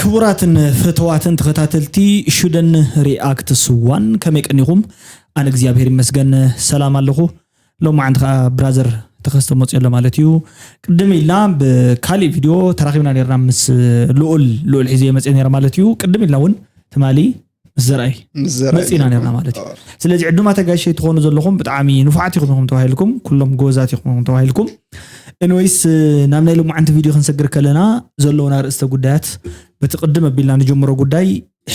ክቡራትን ፍትዋትን ተኸታተልቲ ሽደን ሪኣክትስ ዋን፣ ከመይ ቀኒኹም? ኣነ እግዚኣብሔር ይመስገን ሰላም ኣለኹ። ሎማዓንቲ ከዓ ብራዘር ተኸስተ መፅዮ ኣሎ ማለት እዩ። ቅድም ኢልና ብካሊእ ቪድዮ ተራኺብና ነርና ምስ ልኡል ልኡል ሒዘ መፅየ ነረ ማለት እዩ። ቅድም ኢልና እውን ትማሊ ምስ ዘርኣይ ምስ ዘርኣይ መፂና ነርና ማለት እዩ። ስለዚ ዕዱማት ኣጋይሸይ ትኾኑ ዘለኹም ብጣዕሚ ንፉዓት ኢኹም ኢኹም ተባሂልኩም፣ ኩሎም ጎበዛት ኢኹም ኢኹም ተባሂልኩም። እንወይስ ናብ ናይ ሎማዓንቲ ቪድዮ ክንሰግር ከለና ዘለውና ርእስተ ጉዳያት በቲ ቅድም ኣቢልና ንጀምሮ ጉዳይ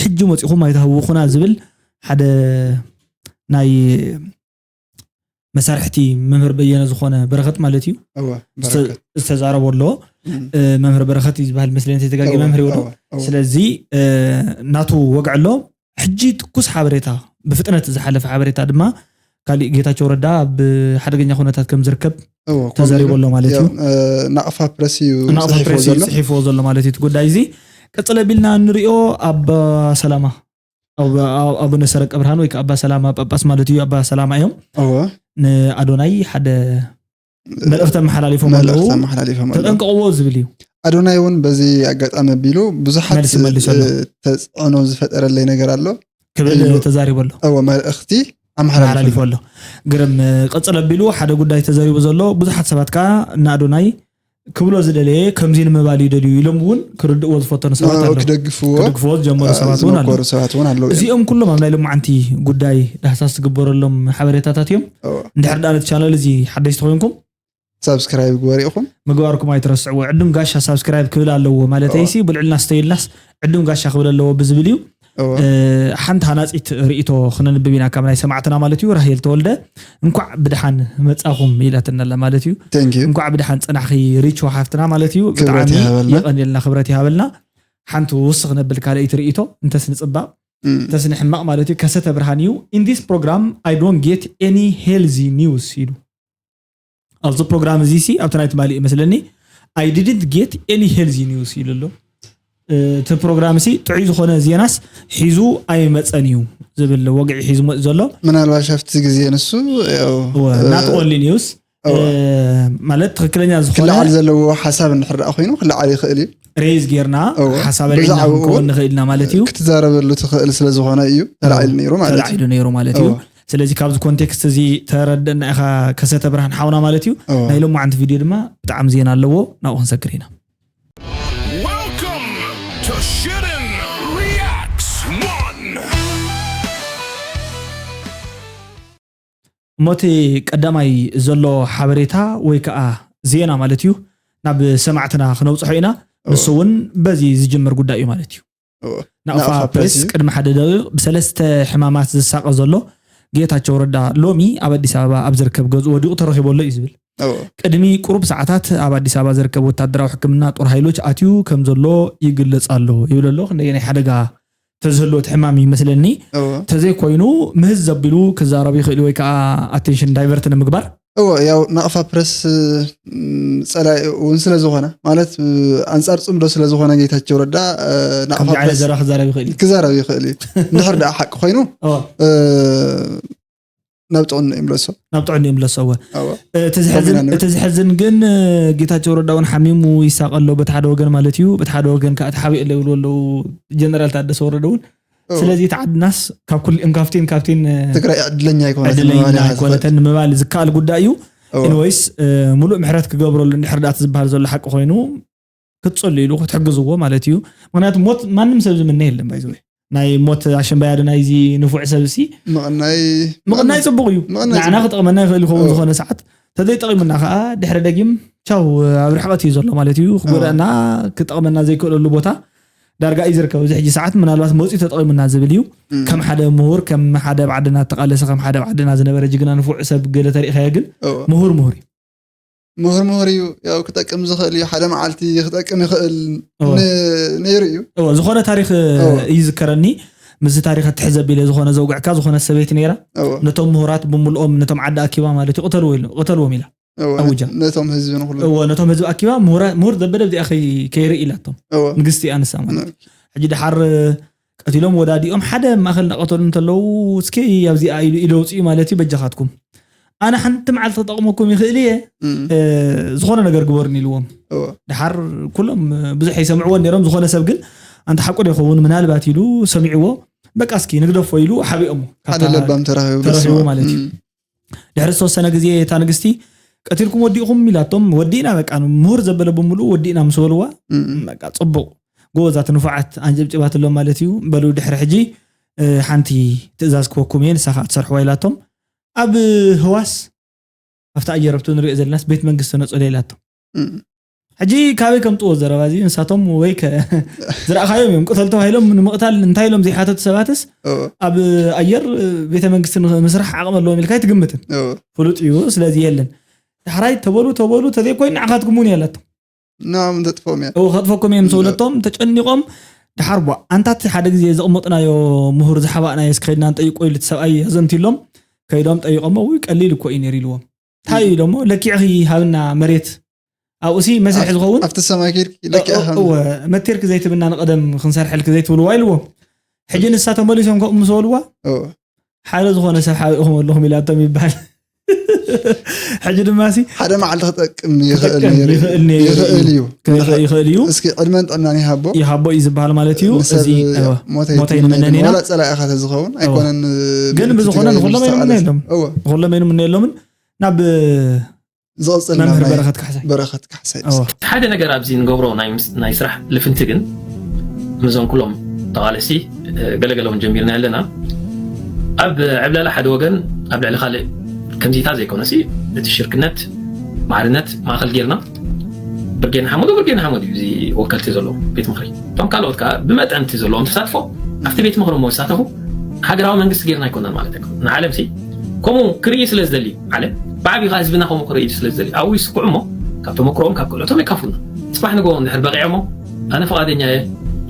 ሕጂ መፂኹም ኣይትሃውኹና ዝብል ሓደ ናይ መሳርሕቲ መምህር በየነ ዝኾነ በረኸት ማለት እዩ እወ ዝተ- በረከት ዝተዛረቦ ኣሎ። እም። እ፣ መምህር በረኸት እዩ ዝበሃል መስለኒ እቲ ተጋጊ እወ፣ መምህር ይወዶ እወ፣ እወ። ስለዚ እ፣ ናቱ ወግዕ ኣሎ። ሕጂ ትኩስ ሓበሬታ ብፍጥነት ዝሓለፈ ሓበሬታ ድማ ካሊእ ጌታቸው ረዳ ኣብ ሓደገኛ ኩነታት ከም ዝርከብ እወ፣ ተዛሪቡ ኮሚሉ። ኣሎ ማለት እዩ። ያው፣ እ፣ ናቕፋ ፕረስ እዩ ናቕፋ ጽሒፍዎ ፕሬስ እዩ ዘሎ። ጽሒፍዎ ዘሎ ማለት እዩ እቲ ጉዳይ እዚ። ቀጽለ ቢልና ንሪኦ ኣባ ሰላማ ኣብ- ኣብ- ኣቡነ ሰረቀ ብርሃን ወይ ከዓ ኣባ ሰላማ ጳጳስ ማለት እዩ። ኣባ ሰላማ እዮም እወ ንኣዶናይ ሓደ መልእኽቲ ኣመሓላሊፎም ኣለዉ። መልእኽቲ ኣመሓላሊፎም ኣለዉ። ተጠንቀቕዎ ዝብል እዩ። ኣዶናይ እውን በዚ ኣጋጣሚ ኣቢሉ ብዙሓት መልሲ መሊሱ ኣሎ። እ፣ ተጽዕኖ ዝፈጠረለይ ነገር ኣሎ። ክብል ኢሉ- ተዛሪቡ ኣሎ። እወ መልእኽቲ ኣመሓላሊፎ ኣመሓላሊፉ ኣሎ። ግርም እ፣ ቀጽል ኣቢሉ ሓደ ጉዳይ ተዘሪቡ ዘሎ ብዙሓት ሰባት ከዓ ንኣዶናይ ክብሎ ዝደለየ ከምዚ ንምባል እዩ ደልዩ ኢሎም እውን ክርድእዎ ዝፈተኑ ሰባት ኣለዉ። ክደግፍዎ ክድግፍዎ ዝጀመሩ እ፣ ሰባት እውን ኣለዉ። ዝመኮሩ ሰባት እውን ኣለዉ እዮም። እዚኦም ኩሎም ኣብ ናይ ሎማዓንቲ ጉዳይ ዳህሳስ ዝግበረሎም ሓበሬታታት እዮም። እወ። እንድሕር ደኣ ነቲ ቻነል እዚ ሓደሽቲ ኮይንኩም ሳብስክራይብ ግበሩ ኢኹም። ምግባርኩም ኣይትረስዕዎ። ዕዱም ጋሻ ሳብስክራይብ ክብል ኣለዎ ማለት እወ። ኣይሲ ብልዕልና ስተይልናስ ዕዱም ጋሻ ክብል ኣለዎ ብዝብል እዩ። እወ። እ፣ ሓንቲ ሃናፂት ርእይቶ ክነንብብ ኢና ካብ ናይ ሰማዕትና ማለት እዩ። ራሄል ተወልደ እንኳዕ ብድሓን መጻኹም ኢላትና ኣላ ማለት እዩ። Thank you። እንኳዕ ብድሓን ጽናሕኺ ሪቾ ሓፍትና ማለት እዩ። ክብረት ብጣዕሚ ይሃበልና። የቐንየልና፣ ክብረት ይሃበልና። ሓንቲ ውስኽ ነብል ካልኣይቲ ርእይቶ እንተስ ንጽባቕ እም። እንተስ ንሕማቕ ማለት እዩ። ከሰተ ብርሃን እዩ። In this program I don't get any healthy news ኢሉ ኣብዚ ፕሮግራም እዚ ሲ ኣብቲ ናይ ትማሊ እዩ መስለኒ I didn't get any healthy news ኢሉ ኣሎ። እቲ ፕሮግራም ሲ ጥዑይ ዝኾነ ዜናስ ሒዙ ኣይመፀን እዩ ዝብል ወግዒ ሒዙ መፅእ ዘሎ። ምናልባሽ ኣብቲ ግዜ ንሱ ያው፣ እወ፣ እ፣ not only news እወ። እ፣ ማለት ትኽክለኛ ዝኾነ ክለዓል ዘለዎ ሓሳብ እንድሕር ደኣ ኮይኑ ክለዓል ይኽእል እዩ። ሬዝ ጌርና እወ። ሓሳብ ኣልዒልና ብዛዕባኡ ክንከውን ንኽእል ኢና ማለት እዩ። ክትዛረበሉ ትኽእል ስለ ዝኾነ እዩ ተላዒሉ ነይሩ ማለት እዩ። ተላዒሉ ነይሩ ማለት እዩ። እወ። ስለዚ ካብዚ ኮንቴክስት እዚ ተረደና ኢኻ ከሰተ ብርሃን ሓውና ማለት እዩ። እወ። ናይ ሎማዓንቲ ቪድዮ ድማ ብጣዕሚ ዜና ኣለዎ፣ ናብኡ ክንሰግር ኢና። Welcome to Shootin' Reacts One. እሞ እቲ ቀዳማይ ዘሎ ሓበሬታ ወይ ከዓ ዜና ማለት እዩ ናብ ሰማዕትና ክነብፅሖ ኢና። ንሱ እውን በዚ ዝጅምር ጉዳይ እዩ ማለት እዩ። እወ። ናቕፋ ናቕፋ ፕሬስ ፕሬስ እዩ። ቅድሚ ሓደ ደቂቕ ብሰለስተ ሕማማት ዝሳቐ ዘሎ ጌታቸው ረዳ ሎሚ ኣብ ኣዲስ ኣበባ ኣብ ዝርከብ ገዝኡ ወዲቑ ተረኺቡ ኣሎ እዩ ዝብል። እወ። ቅድሚ ቁሩብ ሰዓታት ኣብ ኣዲስ ኣበባ ዝርከብ ወታደራዊ ሕክምና ጦር ሃይሎች ኣትዩ ከም ዘሎ ይግለጽ ኣሎ ይብል ኣሎ። ክንደየናይ ሓደጋ ተዝህልዎ እቲ ሕማም ይመስለኒ እወ። ተዘይኮይኑ ምህዝ ዘቢሉ ክዛረብ ይኽእል እዩ ወይ ከዓ ኣቴንሽን ዳይቨርት ንምግባር እወ፣ ያው ናቕፋ ፕረስ ም፣ ጸላኢ እውን ስለ ዝኾነ ማለት እ፣ ኣንጻር ጽምዶ ስለ ዝኾነ ጌታቸው ረዳ እ፣ ናቕፋ ከምዚ ዓይነት ፕረስ ዘረባ ክዛረብ ይኽእል እዩ። ክዛረብ ይኽእል እዩ። እንድሕር ደኣ ሓቂ ኮይኑ እወ። እ፣ ናብ ጥዕንኡ ይምለሶ። ናብ ጥዕንኡ ይምለሶ። እወ። እወ። እቲ ዝሕዝን- ኣሚና እቲ ዝሕዝን ግን እ፣ ጌታቸው ረዳ እውን ሓሚሙ ይሳቐ ኣሎ በቲ ሓደ ወገን ማለት እዩ። በቲ ሓደ ወገን ከዓ ተሓቢኡ ኣሎ ይብሉ ኣለዉ ጀነራል ታደሰ ወረደ እውን። እወ። ስለዚ እቲ ዓድናስ ካብ ኩሊኦም ካብቲን ካብቲን እ፣ ትግራይ ዕድለኛ ኣይኮነትን ዕድለኛ ምባል እያ ኣይኮነትን ምባል ዝከኣል ጉዳይ እዩ። እወ። ኢንወይስ ሙሉእ ምሕረት ክገብረሉ እንድሕር ደኣ ዝበሃል ዘሎ ሓቂ ኮይኑ ክትጸሉ ኢሉ ክትሕግዝዎ ማለት እዩ። ምክንያቱ ሞት ማንም ሰብ ዝምነ የለን ባይዘወ ናይ ሞት ኣሸንባይ ኣደናይ እዚ ንፉዕ ሰብ ሲ ምቕናይ ምቕናይ ጽቡቕ እዩ። ምቕናይ ንዓና ጽቡቕ። ክጠቕመና ይኽእል ይኸውን እወ። ዝኾነ ሰዓት ተዘይጠቒሙና ከዓ ድሕሪ ደጊም ቻው ኣብ ርሕቐት እዩ ዘሎ ማለት እዩ። ክጎዳእና ክጠቕመና ዘይክእለሉ ቦታ ዳርጋ እዩ ዝርከብ። እዚ ሕጂ ሰዓት ምናልባት መፂኡ ተጠቒሙና ዝብል እዩ። እም። ከም ሓደ ምሁር ከም ሓደ ኣብ ዓድና እተቓለሰ ከም ሓደ ኣብ ዓድና ዝነበረ ጅግና ንፉዕ ሰብ ገለ ተሪእኻዮ ግን እወ። ምሁር ምሁር እዩ። ምሁር ምሁር እዩ። ያው ክጠቅም ዝኽእል እዩ። ሓደ መዓልቲ ክጠቅም ይኽእል እወ። ን- ነይሩ እዩ። እወ፣ ዝኾነ ታሪክ እወ። ይዝከረኒ። ምስዚ ታሪክ ኣትሕዝ ኣቢለ ዝኾነ ዘውግዕካ ዝኾነ ሰበይቲ ነይራ እወ። ነቶም ምሁራት ብምልኦም ነቶም ዓዲ ኣኪባ ማለት እዩ ቅተልዎ ኢሉ- ቅተልዎም ኢላ እወ። ኣውጃ። ነቶም ህዝቢ ንኩሉ እወ ነቶም ህዝቢ ኣኪባ ምሁራ- ምሁር ዘበደ ብዚኣ ከይ- ከይርኢ ኢላቶም እወ። ንግስቲ እያ ንሳ ማለት እዩ። ሕጂ ድሓር ቀቲሎም ወዳዲኦም ሓደ ማእኸል እናቐተሉ እንተለዉ እስኪ ኣብዚኣ ኢሉ ኢለ ውፅኡ ማለት እዩ በጃኻትኩም ኣነ ሓንቲ መዓልቲ ክጠቕመኩም ይኽእል እየ እም። እ፣ ዝኾነ ነገር ግበሩን ኢልዎም እወ። ድሓር ኩሎም ብዙሕ ይሰምዕዎ ነይሮም ዝኾነ ሰብ ግን ኣንታ ሓቁ ዶ ይኸውን ምናልባት ኢሉ ሰሚዕዎ፣ በቃ እስኪ ንግደፎ ኢሉ ሓቢኦሞ። ሓደ ለባም ተራኺቡ ተረኺቡ ማለት እዩ። ድሕሪ ዝተወሰነ ግዜ እታ ንግስቲ ቀቲልኩም ወዲእኹም ኢላቶም፣ ወዲእና በቃ ምሁር ዘበለ ብምሉእ ወዲእና ምስ በልዋ፣ በቃ ጽቡቕ ጎበዛት ንፉዓት ኣንጨብጭባትሎም ማለት እዩ። በሉ ድሕሪ ሕጂ ሓንቲ ትእዛዝ ክወኩም እየ፣ ንሳ ከዓ ትሰርሕዋ ኢላቶም። ኣብ ህዋስ ኣብቲ ኣየር ኣብቲ ንሪኦ ዘለናስ ቤት መንግስቲ ነፀሎ ኢላቶም። ሕጂ ካበይ ከምፅዎ ዘረባ እዚ ንሳቶም ወይ ዝረእካዮም እዮም ቅተል ተባሂሎም ንምቕታል እንታይ ኢሎም ዘይሓተቱ ሰባትስ ኣብ ኣየር ቤተ መንግስቲ ምስራሕ ዓቕሚ ኣለዎም ኢልካ ኣይትግምትን። ፍሉጥ እዩ። ስለዚ የለን ዳሕራይ ተበሉ ተበሉ ተዘይኮይኑ ንዓኻትኩም እውን የላቶም ናም ተጥፎም እያ ከጥፈኩም እዮም ሰውለቶም ተጨኒቆም ድሓር ቧ ኣንታት ሓደ ግዜ ዘቕመጥናዮ ምሁር ዝሓባእናዮ እስከድና ንጠይቆ ኢሉ ሰብኣይ ኣዘንቲሎም ከይዶም ጠይቆሞ ውይ ቀሊል እኮ እዩ ነይሩ ኢልዎም እንታይ ኢሎሞ ለኪዕኺ ሃብና መሬት ኣብኡሲ መስርሕ ዝኸውን ኣብቲ ሰማይ ከይድኪ ለኪዕኻ እወ መቴርክ ዘይትብና ንቐደም ክንሰርሐልክ ዘይትብልዋ ኢልዎም ሕጂ ንሳ ተመሊሶም ከምኡ ምስ በልዋ ሓደ ዝኾነ ሰብ ሓቢእኹም ኣለኹም ኢላቶም ይበሃል ሕጂ ድማ ሲ ሓደ መዓልቲ ክጠቅም ይኽእል ነይሩ ይኽእል ነይሩ ይኽእል እዩ ይኽእል እዩ እስኪ ዕድመን ጥዕናን ይሃቦ ይሃቦ እዩ ዝበሃል ማለት እዩ ንሰብ እዚ እወ፣ ሞተይ ሞተይ ትምነ ንመነን ኢና። ወላ ጸላኢኻ ተዝኸውን ኣይኮነን ግን ብዝኾነ ንኹሎም ኣይምነየሎም እወ ንኹሎም ኣይምነየሎምን ናብ ዝቕፅል ናብ መምህር ናይ በረኸት ካሕሳይ በረኸት ካሕሳይ እወ። ሓደ ነገር ኣብዚ ንገብሮ ናይ ምስ- ናይ ስራሕ ልፍንቲ ግን ምዞም ኩሎም ተቓለሲ ገለገለ እውን ጀሚርና ኣለና ኣብ ዕብለላ ሓደ ወገን ኣብ ልዕሊ ካልእ ከምዚታ ዘይኮነሲ እቲ ሽርክነት ማዕርነት ማእኸል ጌርና ብርጌድ ንሓመዱ ብርጌድ ንሓመዱ እዩ እዚ ወከልቲ ዘለዎ ቤት ምኽሪ እቶም ካልኦት ከዓ ብመጠን እቲ ዘለዎም ተሳትፎ ኣብቲ ቤት ምኽሪ እሞ ዝሳተፉ ሃገራዊ መንግስቲ ጌርና ኣይኮነን ማለት ኣይኮነን ንዓለም ሲ ከምኡ ክርኢ ስለ ዝደሊ ዓለም ብዓብኻ ህዝብና ከምኡ ክርኢ ስለ ዝደሊ ኣብኡ ይስኩዑ እሞ ካብ ተመክሮኦም ካብ ክእለቶም የካፍሉና ፅባሕ ንግሆ እንድሕር በቂዖሞ ኣነ ፍቓደኛ እየ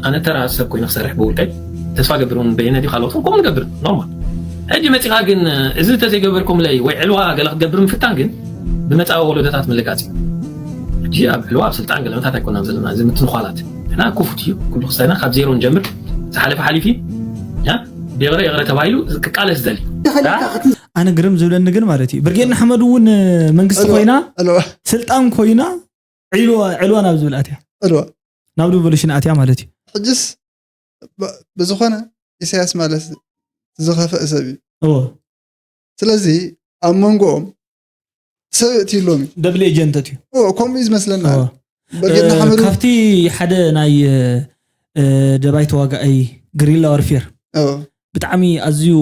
ኣነ ተራ ሰብ ኮይኑ ክሰርሕ ብውልቀይ ተስፋ ገብር እውን በየነ ድዩ ካልኦት ከምኡ ንገብር ኖርማል ሕጂ መፂኻ ግን እዚ እንተዘይገበርኩምለይ ወይ ዕልዋ ገለ ክትገብር ምፍታን ግን ብመፃኢ ወለዶታት ምልጋፅ እዩ ሕጂ ኣብ ዕልዋ ኣብ ስልጣን ገለመታት ኣይኮናን ዘለና እዚ ምትንኳላት እና ክፉት እዩ ኩሉ ክስታይና ካብ ዜሮ ንጀምር ዝሓለፈ ሓሊፊ ያ ብይቕረ ይቕረ ተባሂሉ ክቃለስ ዝደሊ ኣነ ግርም ዝብለኒ ግን ማለት እዩ ብርጌድ ንሓመድ እውን መንግስቲ ኮይና ስልጣን ኮይና ዕልዋ ናብ ዝብል ኣትያ ናብ ሪቮሉሽን ኣትያ ማለት እዩ ሕጅስ ብዝኾነ ኢሳያስ ማለት ዝኸፈእ ሰብ እዩ ስለዚ ኣብ መንጎኦም ሰብ እትይሎም እዩ ደብል ኤጀንተት እዩ ከምኡ እዩ ዝመስለና በርጌድ ንሓመዱ ካብቲ ሓደ ናይ ደባይ ተዋጋኣይ ግሪላ ዋርፌር ብጣዕሚ ኣዝዩ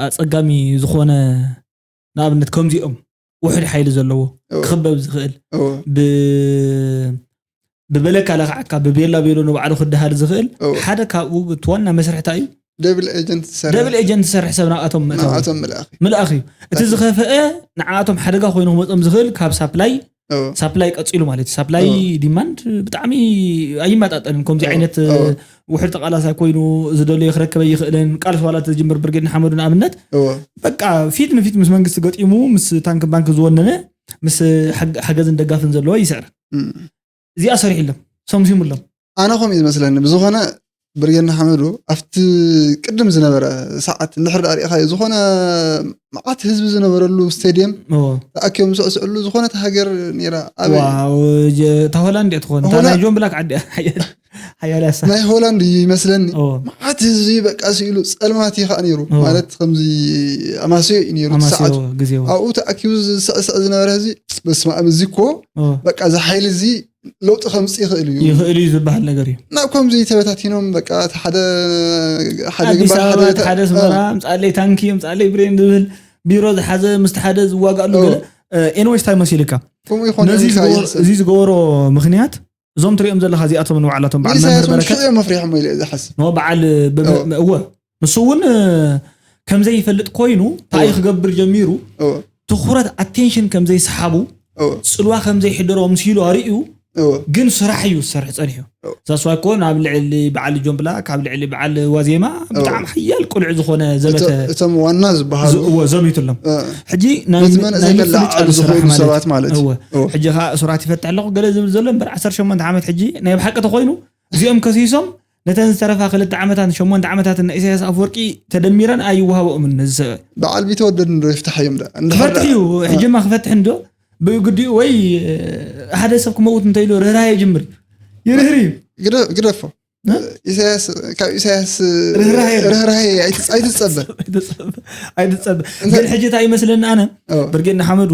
ኣፀጋሚ ዝኾነ ንኣብነት ከምዚኦም ውሕድ ሓይሊ ዘለዎ ክኽበብ ዝኽእል ብበለካ ለኽዓካ ብቤላ ቤሎ ንባዕሉ ክደሃል ዝኽእል ሓደ ካብኡ እቲ ዋና መስርሕታ እዩ ደብል ኤጀንት ዝሰርሕ ደብል ኤጀንት ዝሰርሕ ሰብ ናብኣቶም ምእታው ናብኣቶም ምልኣኽ እዩ። ምልኣኽ እዩ እቲ ዝኸፈአ ንዓኣቶም ሓደጋ ኮይኑ ክመፆም ዝኽእል ካብ ሳፕላይ እዎ። ሳፕላይ ቀፂሉ ማለት እዩ ሳፕላይ እዎ። ዲማንድ ብጣዕሚ ኣይመጣጠንን ከምዚ እዎ። ዓይነት እዎ። ውሕድ ተቃላሳይ ኮይኑ ዝደለዮ ክረክበ ይኽእልን ቃልሲ ዋላ ተዝጅምር ብርጌድ ንሓመዱ ንኣብነት እዎ። በቃ ፊት ንፊት ምስ መንግስቲ ገጢሙ ምስ ታንክ ባንክ ዝወነነ ምስ ሓገ- ሓገዝን ደጋፍን ዘለዎ ይስዕር እም። እዚኣ ሰሪሕሎም ሰምሲሙሎም ኣነ ከምኡ እዩ ዝመስለኒ ብዝኾነ ብርጌድ ንሓመዱ ኣብቲ ቅድም ዝነበረ ሰዓት እንድሕር ዳኣ ሪእኻዮ ዝኾነ መዓት ህዝቢ ዝነበረሉ ስቴድየም እዎ። ተኣኪቦም ዝስዕስዕሉ ዝኾነት ሃገር ነይራ ኣበይ ዋው ጀ- እታ ሆላንድ እያ ትኾን እታ ሆላ- ናይ ጆን ብላክ ዓዲ እያ ሓያል ሓያል ያሳ ናይ ሆላንድ እዩ ይመስለኒ እዎ። መዓት ህዝቢ በቃ ስኢሉ ፀልማት እዩ ከዓ ነይሩ እዎ። ማለት ከምዚ ኣማስዮ እዩ ነይሩ እቲ ኣማስዮ ሰዓቱ ግዜ እዎ። ኣብኡ ተኣኪቡ ዝስዕስዕ ዝነበረ ህዝቢ በስመ ኣብ እዚ እኮ እዎ። በቃ እዚ ሓይሊ እዚ ለውጢ ከምፅእ ይኽእል እዩ ይኽእል እዩ ዝበሃል ነገር እዩ ናብ ከምዚ ተበታቲኖም በቃ እቲ ሓደ ሓደ ኣዲስ ግንባር ሓደ ኣበባ እቲ ሓደ ኣስመራ ምፅኣለይ ታንኪ ምፅኣለይ ብሬን ዝብል ቢሮ ዝሓዘ ምስቲ ሓደ ዝዋጋእሉ ኦ። ገለ ኤንዌስ እንታይ መሲልካ ከምኡ ይኾን ነዚ ኢልካ ዝገበሮ- ይሓስብ። እዚ ዝገበሮ ምክንያት እዞም ትሪኦም ዘለካ እዚኣቶም ንባዕላቶም በዓል መምህር ኢሳያስ እውን በረከት ሽዑ እዮም ኣፍሪሖሞ ኢለ ዝሓስብ ኖ በዓል ብ- ኦ። እወ ንሱ እውን ከምዘይፈልጥ ኮይኑ እንታይ ኦ። ክገብር ጀሚሩ ኦ። ትኹረት ኣቴንሽን ከምዘይሰሓቡ እወ፣ ጽልዋ ከም ዘይሕደሮ ኣምሲሉ ኣርእዩ እወ፣ ግን ስራሕ እዩ ዝሰርሕ ጸኒሑ እወ። እዛ ስዋ እኮ ናብ ልዕሊ በዓል ጆምብላ ካብ ልዕሊ በዓል ዋዜማ እወ። ብጣዕሚ ሓያል ቅሉዕ ዝኾነ ዘመተ እቶ- እቶም ዋና ዝበሃሉ ዝ- እወ፣ ዘሚቱሎም እ፣ ሕጂ ናይ ነቲ መንእሰይ ናይ ከለዓዕሉ ምፍልጫ ዝኽእሉ ስራሕ ማለት ሰባት እዩ። ማለት እዩ። እወ። እወ። ሕጂ ከዓ እሱራት ይፈትሕ ኣለኹ ገለ ዝብል ዘሎ እምበር ዓሰርተ ሸሞንተ ዓመት ሕጂ ናይ ብሓቂ ተኮይኑ እዚኦም ከሲሶም ነተን ዝተረፋ ክልተ ዓመታት ሸሞንተ ዓመታት ናይ ኢሳያስ ኣፍወርቂ ተደሚረን ኣይወሃበኦምን ነዚ ሰብኣይ በዓል ቢተወደድ እንዶ ይፍታሓዮም ዳ እንድሕር ክፈትሕ እዩ ሕጂማ ክፈትሕ እንዶ ብግዲኡ ወይ ሓደ ሰብ ክመውት እንተኢሉ ርህራሄ ይጅምር ይርህር እዩ ግደ- ግደፎ ኢሳያስ ካብ ኢሳያስ ርህራሄ የለን። ርህራሄ ኣይትፅ- ኣይትፀበ ኣይትፀበ። ግን ሕጂ እንታይ ይመስለኒ ኣነ ኦ፣ ብርጌድ ንሓመዱ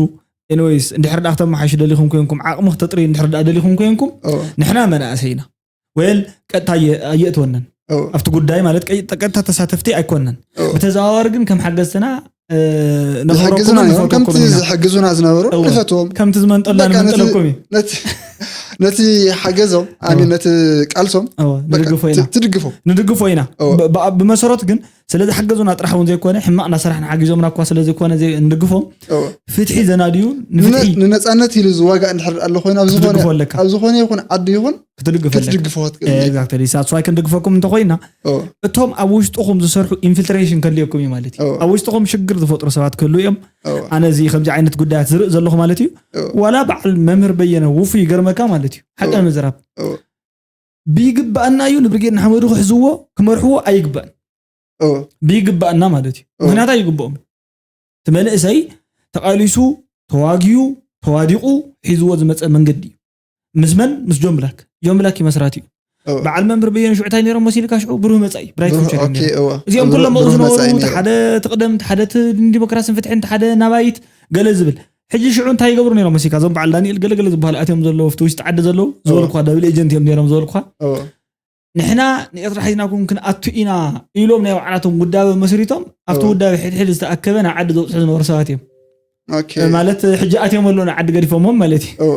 ኤኒወይስ እንድሕር ዳ ክተመሓይሹ ደሊኹም ኮይንኩም ዓቕሚ ክተጥሪ እንድሕር ዳ ደሊኹም ኮይንኩም ኦ፣ ንሕና መናእሰይ ኢና ወል ቀጥታ ኣየ- ኣየእትወነን ኦ፣ ኣብቲ ጉዳይ ማለት ቀይ- ቀጥታ ተሳተፍቲ ኣይኮነን። ኦ፣ ብተዘዋዋሪ ግን ከም ሓገዝትና እ፣ ነኽብረኩምን ዝሕግዙና እዮም። ከምቲ ንፈትወኩምን ኢና። ዝሕግዙና ዝነበሩ እወ። ንፈትዎም። ከምቲ ዝመንጠልና በቃ ነቲ- ንመንጠለኩም እዩ። ነቲ- ነቲ ሓገዞም ኣሚን ነቲ ቃልሶም እወ፣ በቃ ንድግፎ ኢና። ት- ትድግፎ። ንድግፎ ኢና እወ። ብ- ብ- ብመሰረቱ ግን ስለዚ ሓገዙና ጥራሕ እውን ዘይኮነ ሕማቕ እናሰራሕና ሓጊዞምና እኳ ስለዘይኮነ ዘይ- ንድግፎም እወ። ፍትሒ ዘናድዩ ንፍትሒ ንነ- ንነፃነት ኢሉ ዝዋጋእ እንድሕር ኣሎ ኮይኑ ኣብ ዝኾነ ክትድግፎ ኣለካ። ኣብ ዝኾነ ይኹን ዓዲ ይኹን ክትድግፎ ኣለካ። ክትድግፎ ክትክእል ኤግዛክትሊ ሳትስፋይ ክንድግፈኩም እንተኮይና እወ። እቶም ኣብ ውሽጥኹም ዝሰርሑ ኢንፊልትሬሽን ከድልየኩም እዩ ማለት እዩ። እወ። ኣብ ውሽጥኹም ሽግር ዝፈጥሩ ሰባት ክህሉ እዮም። እወ። ኣነ እዚ ከምዚ ዓይነት ጉዳያት ዝርኢ ዘለኹ ማለት እዩ። እወ። ዋላ በዓል መምህር በየነ ውፉይ ይገርመካ ማለት እዩ። ሓቂ እወ። ንምዝራብ እወ። ብይግባኣና እዩ ንብርጌድ ንሓመዱ ክሕዝዎ ክመርሕዎ ኣይግባእን። እወ። ብይግባኣና ማለት እዩ። እወ። ምክንያት ኣይግባኦም። እቲ መንእሰይ ተቓሊሱ ተዋጊዩ ተዋዲቑ ሒዝዎ ዝመፀ መንገዲ እዩ። ምስ መን? ምስ ጆን ብላክ። ጆን ብላክ እዩ መስራቲ እዩ። እወ። በዓል መምህር በየነ ሽዑ እንታይ ነይሮም መሲልካ? ሽዑ ብሩህ መፃኢ ብራይት ብሩህ- ፊውቸር እዮም ኦኬ፣ ነይሮም። እወ። እዚኦም ብሩህ- ኩሎም መኡ ብሩህ ዝነበሩ መፃኢ እቲ ነይሮም። ሓደ ትቕደም እቲ ሓደ እቲ ዲሞክራስን ፍትሕን እቲ ሓደ ናባይት ገለ ዝብል ሕጂ ሽዑ እንታይ ይገብሩ ነይሮም መሲልካ? እዞም በዓል ዳንኤል ገለገለ ዝበሃሉ ኣትዮም ዘለዉ ኣብቲ ውሽጢ ዓዲ ዘለዉ ዝበልኳ ዳብል ኤጀንት እዮም ነይሮም ዝበልኳ እወ። ንሕና ንኤርትራ ሒዝናኩም ክንኣቱ ኢና ኢሎም ናይ ባዕላቶም ውዳበ መስሪቶም ኣብቲ እወ። ውዳበ ሕድሕድ ዝተኣከበ ናብ ዓዲ ዘውፅሑ ዝነበሩ ሰባት እዮም። ኦኬ። ማለት ሕጂ ኣትዮም ኣለዉ ናብ ዓዲ ገዲፎሞም ማለት እዩ። እወ።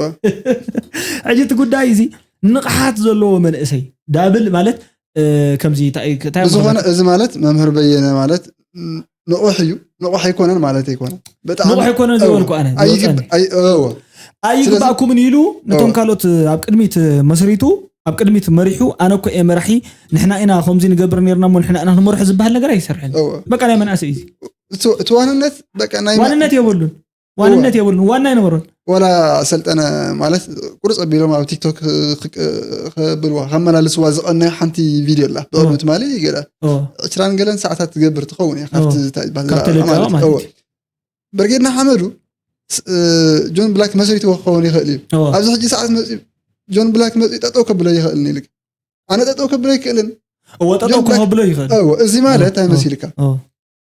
ሕጂ እቲ ጉዳይ እዚ ንቕሓት ዘለዎ መንእሰይ ዳብል ማለት እ፣ ከምዚ እንታይ እንታይ ብዝኾነ ምኽንያት? እዚ ማለት መምህር በየነ ማለት ን- ንቑሕ እዩ። ንቑሕ ኣይኮነን ማለት ኣይኮነ። ብጣዕሚ ንቑሕ ኣይኮነን እወ። ዘይበልኩ ኣነ ኣይግብ- ዝወፀኒ። ኣይ- እወ። ኣይግባእኩምን ኢሉ ነቶም እወ። ካልኦት ኣብ ቅድሚት መስሪቱ ኣብ ቅድሚት መሪሑ ኣነ እኮ እየ መራሒ ንሕና ኢና ከምዚ ንገብር ነርና እሞ ንሕና ኢና ንመርሑ ዝበሃል ነገር ኣይሰርሕን። እወ። በቃ ናይ መናእሰይ እዩ። እቲ እቲ ዋንነት በቃ ናይ ዋንነት የብሉን። ዋንነት የብሉን። ዋና ኣይነበሮን። ወላ ሰልጠነ ማለት ቁርፅ ኣቢሎም ኣብ ቲክቶክ ክቅ- ከብልዋ ከመላልስዋ ዝቐነዩ ሓንቲ ቪድዮ ኣላ። ብቕድሚ እወ። ትማሊ ገለ እወ። ዕስራን ገለን ሰዓታት ትገብር ትኸውን እያ ካብቲ እወ። እንታይ ይባል ካብ ዝላ- ተለቀዋ ማለት ማለት እወ። እዩ። ብርጌድ ንሓመዱ ስ- እ፣ ጆን ብላክ መስሪትዎ ክኸውን ይኽእል እዩ። እወ። ኣብዚ ሕጂ ሰዓት መፂኡ ጆን ብላክ መፂኡ ጠጠው ከብሎ ይኽእል ኢልክ ኣነ ጠጠው ከብሎ ኣይክእልን። እወ ጠጠው ጆን ብላክ- ከብሎ ይኽእል። እወ፣ እዚ ማለት እወ። ኣይመሲልካ እወ።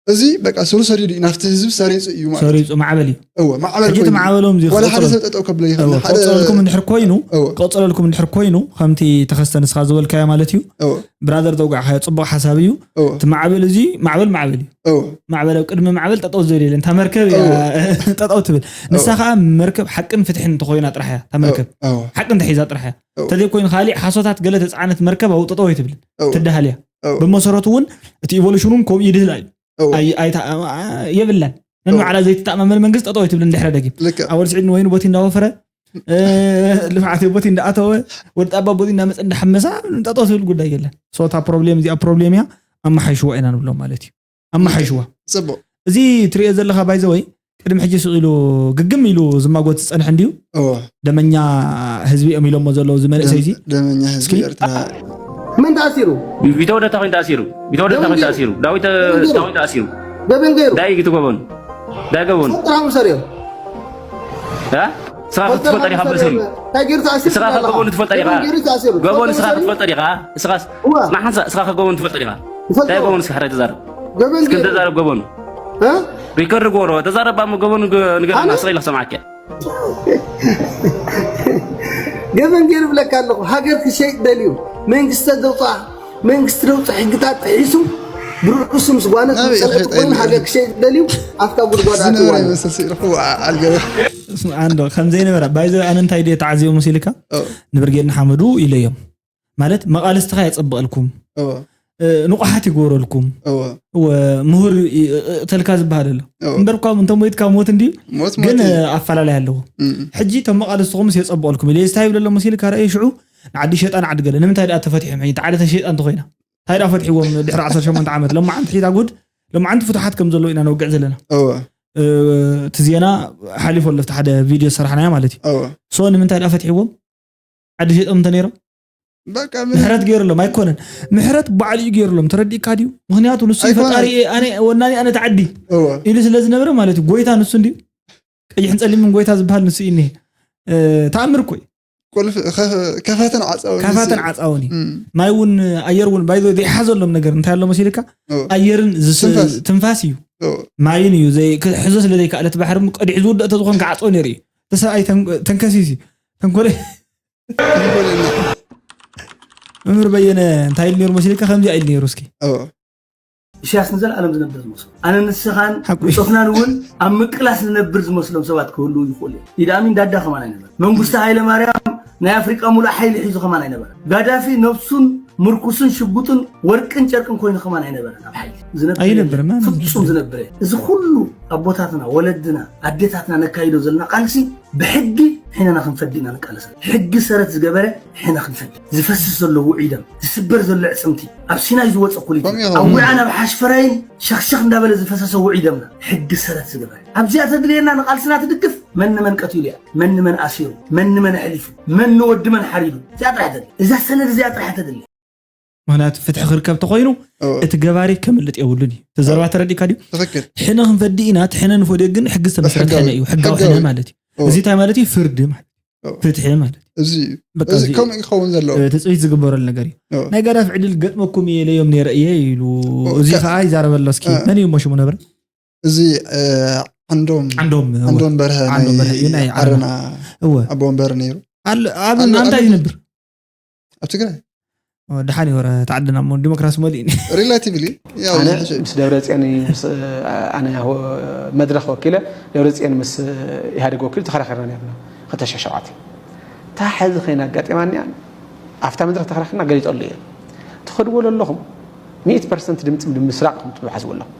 እዚ በቃ ስሩ ሰዲዱ እዩ ናብቲ ህዝቢ ሰሪፁ እዩ ማለት ሰሪፁ ማዕበል እዩ። እወ ማዕበል ሕጂ ኮይኑ። እቲ ማዕበሎም እዚ ወላ ሓደ ክቕፅሎ- ሰብ ጠጠው ከብሎ ይኽእል እወ፣ ሓደ ክቕፅለልኩም እንድሕር ኮይኑ እወ ክቕፅለልኩም እንድሕር ኮይኑ ከምቲ ተኸስተ ንስኻ ዝበልካዮ ማለት እዩ። እወ ብራዘር ተውጋዕካዮ ፅቡቕ ሓሳብ እዩ። እወ እቲ ማዕበል እዚ ማዕበል ማዕበል እዩ። እወ ማዕበል ኣብ ቅድሚ ማዕበል ጠጠው ዝብል የለን። እታ መርከብ እያ ጠጠው ትብል። ንሳ ከዓ መርከብ ሓቅን ፍትሕን እንተኮይና ጥራሕ እያ እታ መርከብ እወ ሓቂ እንተሒዛ ጥራሕ እያ። እወ። እንተዘይኮይኑ ካሊእ ሓሶታት ገለ ተፃዕነት መርከብ ኣብኡ ጠጠው ኣይትብልን እወ ትደሃል እያ። እወ ብመሰረቱ እውን እቲ ኢቮሉሽን እውን ከምኡ ይድህላ እዩ። እወ ኣይ- ኣይታ- የብላን ነንባዕላ ዘይትተኣማመን መንግስቲ ጠጠው ኣይትብልን ድሕረ ደጊም ልክዕ ኣብ ወዲ ስዒድ ንወይኑ ቦቲ እንዳወፈረ እ፣ ልፍዓት ቦቲ እንዳኣተወ ወዲ ጣባ ቦቲ እንዳመፀ እንዳሓመሳ ጠጠው ትብል ጉዳይ የለን። ሶታ ፕሮብሌም እዚኣ ፕሮብሌም እያ። ኣመሓይሽዋ ኢና ንብሎም ማለት እዩ። ኣመሓይሽዋ ፅቡቅ እዚ ትሪኦ ዘለካ ባይዘወይ ቅድሚ ሕጂ ስቕ ኢሉ ግግም ኢሉ ዝማጎት ዝፀንሐ እንድዩ። እወ ደመኛ ህዝቢ እዮም ኢሎሞ ዘለዉ እዚ መንእሰይ እዚ። ደመኛ ህዝቢ እስኪ ኤርትራ መን ተኣሲሩ? ቢተወደታ ኮይኑ ተኣሲሩ። ቢተወደታ ኮይኑ ተኣሲሩ። ዳዊት ዳዊት ተኣሲሩ። ገበን ገይሩ ዳይ ግቱ ገበኑ ዳይ ገበኑ ጥራሙ ሰሪዮ እ? ስኻ ክትፈልጠ ዲኻ በሰሪ እንታይ ገይሩ ተኣሲሩ ስኻ ትብላለኻ? ከገበኑ ትፈልጠ ዲኻ ገበን ገይሩ ተኣሲሩ ገበኑ ስኻ ሰሪዮ? ክትፈልጠ ዲኻ ስኻ እዋ። ንሓንሳ ስኻ ከገበኑ ትፈልጠ ዲኻ ይፈልጦ። እንታይ ገበኑ ስኻ ሕራይ ተዛረብ ገበን እስኪ ገይሩ ተዛረብ ገበኑ እ? ሪከርድ ግበሮ ተዛረብ ኣሞ ገበኑ ግ- ንገረና ኣነ? ስኻ ኢላ ሰማዕከ ገበን ገይሩ ብለካ ኣለኹ። ሃገር ክሸይጥ ደልዩ መንግስቲ ዘውፅኣ መንግስቲ ለውጢ ሕግታት ጥሒሱ ብርዕሱ ምስ ጓነት ናበይ ዝፀልአ ይኸይድ ኮይኑ ኣይብልን። ሃገር ክሸይጥ ደልዩ ኣፍካ ጉድጓድ ዝነበረ ኣትዋለ ይመስል ስኢሉ ክወዓል ገበ ስማ፣ ኣንዶ ከም ዘይነበረ ባይዘ ኣነ እንታይ ድየ ተዓዝዮ መሲልካ እወ። ንብርጌድ ንሓመዱ ኢለዮም ማለት መቃልስትኻ የፀብቐልኩም እወ። እ፣ ንቑሓት ይግበረልኩም እወ። እወ፣ ምሁር ይ- እ- እ- እተልካ ዝበሃል ኣሎ እወ። እምበር እኳ እንተ ሞይትካ ሞት እንድዩ ሞት ግን ሞት እዩ። እ፣ ኣፈላለይ ኣለዎ እም። ሕጂ እቶም መቃልስትኹምስ የፀብቐልኩም ኢለ እንታይ ይብለሎም መሲልካ ርኣየ ሽዑ ንዓዲ ሸጣን ዓዲ ገለ ንምንታይ ደኣ ተፈቲሖም ሕጂ ዓዲ ተሸይጣ እንተኮይና እንታይ ደኣ ፈትሕዎም ድሕሪ ዓሰርተ ሸሞንተ ዓመት ሎማዓንቲ ሒታ ጉድ ሎማዓንቲ ፍቱሓት ከም ዘለዉ ኢና ነውግዕ ዘለና እወ። እ፣ እቲ ዜና ሓሊፎ ኣሎ እቲ ሓደ ቪድዮ ዝሰራሕናዮ ማለት እዩ እወ። ሶ ንምንታይ ደኣ ፈትሕዎም ዓዲ ሸይጦም እንተ ነይሮም በቃ ምን ምሕረት ገይሩሎም ኣይኮነን ምሕረት ባዕሉ እዩ ገይሩሎም ተረዲእካ ድዩ ምክንያቱ ንሱ እዩ ኣይኮነን። ፈጣሪ እየ ኣነ ወናኒ ኣነ ተዓዲ እወ። ኢሉ ስለ ዝነበረ ማለት እዩ ጎይታ ንሱ እንድዩ ቀይሕን ፀሊምን ጎይታ ዝበሃል ንሱ እዩ እኒሄ እ፣ ተኣምር እኮ እዩ ቁልፍ ከፈትን ዓፃውን ካፋትን ዓፃውን እዩ። ማይ እውን ኣየር እውን ባይዞ ዘይሓዘሎም ነገር እንታይ ኣሎ መሲልካ? ኣየርን ዝስ- ትንፋስ። ትንፋስ እዩ። ማይን እዩ ዘይ- ክሕዞ ስለ ዘይከኣለት ባሕሪ ቀዲሑ ዝውድእ ተዝኾን ክዓፅኦ ነይሩ እዩ። ተሰብኣይ ተን- ተንከሲስ እዩ። ተንኮለ መምህር በየነ እንታይ ኢሉ ነይሩ መሲልካ? ከምዚ ኢሉ ነይሩ እስኪ። ኢሳያስ ንዘለኣለም ዝነብር ዝመስሎ ኣነ ንስኻን ብፆትናን እውን ኣብ ምቅላስ ንነብር ዝመስሎም ሰባት ክህልው ይኽእሉ እዮም። ኢዳኣሚን ዳዳ ከማን ኣይነበረ። መንግስቲ ሃይለማርያም ናይ ኣፍሪቃ ሙሉእ ሓይሊ ሒዙ ከማን ኣይነበረ። ጋዳፊ ነብሱን ምርኩስን ሽጉጥን ወርቅን ጨርቅን ኮይኑ ከማን ኣይነበረን ኣብ ሓይሊ ዝነብር ኣይነበረን። ፍፁም ዝነብር። እዚ ኩሉ ኣቦታትና ወለድና ኣዴታትና ነካይዶ ዘለና ቃልሲ ብሕጊ ሕነና ክንፈዲ ኢና ንቃለሰ። ሕጊ ሰረት ዝገበረ ሕነ ክንፈዲ። ዝፈስስ ዘሎ ውዑይ ደም፣ ዝስበር ዘሎ ዕፅምቲ፣ ኣብ ሲናይ ዝወፀ ኩሊት፣ ኣብ ውዓን ኣብ ሓሽፈራይን ሸኽሸኽ እንዳበለ ዝፈሰሰ ውዑይ ደምና ሕጊ ሰረት ዝገበረ ኣብዚኣ ተድልየና ንቃልስና ትድግፍ። መን ንመን ቀቲሉ እያ፣ መን ንመን ኣሲሩ፣ መን ንመን ኣሕሊፉ፣ መን ንወዲ መን ሓሪዱ፣ እዚኣ ጥራሕ ተድልየ። እዛ ሰነድ እዚኣ ጥራሕ ተድልየ። ምክንያቱ ፍትሒ ክርከብ ተኮይኑ እቲ ገባሪ ከምልጥ የብሉን እዩ። ተዘረባ ተረዲካ ድዩ? ሕነ ክንፈዲ ኢና። እቲ ሕነ ንፈድዮ ግን ሕጊ ዝተመስረት ሕነ እዩ። ሕጋዊ ሕነ ማለት እዩ። እዚ እንታይ ማለት እዩ? ፍርዲ ማለት ፍትሒ ማለት እዩ። ከምኡ ይኸውን ዘለዎ ትፅቢት ዝግበረሉ ነገር እዩ። ናይ ጋዳፊ ዕድል ገጥመኩም እየ ኢለዮም ነይረ እየ ኢሉ። እዚ ከዓ ይዛረበሎ እስኪ። መን እዩ ሞሽሙ ነብረ? እዚ ዓንዶም ዓንዶም በርሀ ዓረና ኣቦ ወንበር ነይሩ። ኣብ እንታይ ዝነብር? ኣብ ትግራይ ደሓን ይወረ ተዓድና እሞ ዲሞክራሲ መሊእኒ። ሪላቲቭሊ ኣነ ምስ ደብረፅዮን ኣነ መድረክ ወኪለ ደብረፅዮን ምስ ኢህኣደግ ወኪሉ ተኸራኸርና ነርና። ክልተ ሽሕን ሸውዓተን እታ ሕዚ ከይና ኣጋጢማኒያ ኣብታ መድረክ ተኸራኸርና ገሊፀሉ እየ። ትኸድዎ ዘለኹም ሚእቲ ፐርሰንት ድምፂ ብምስራቕ ኢኹም ትብሓስዎ ኣለኹም።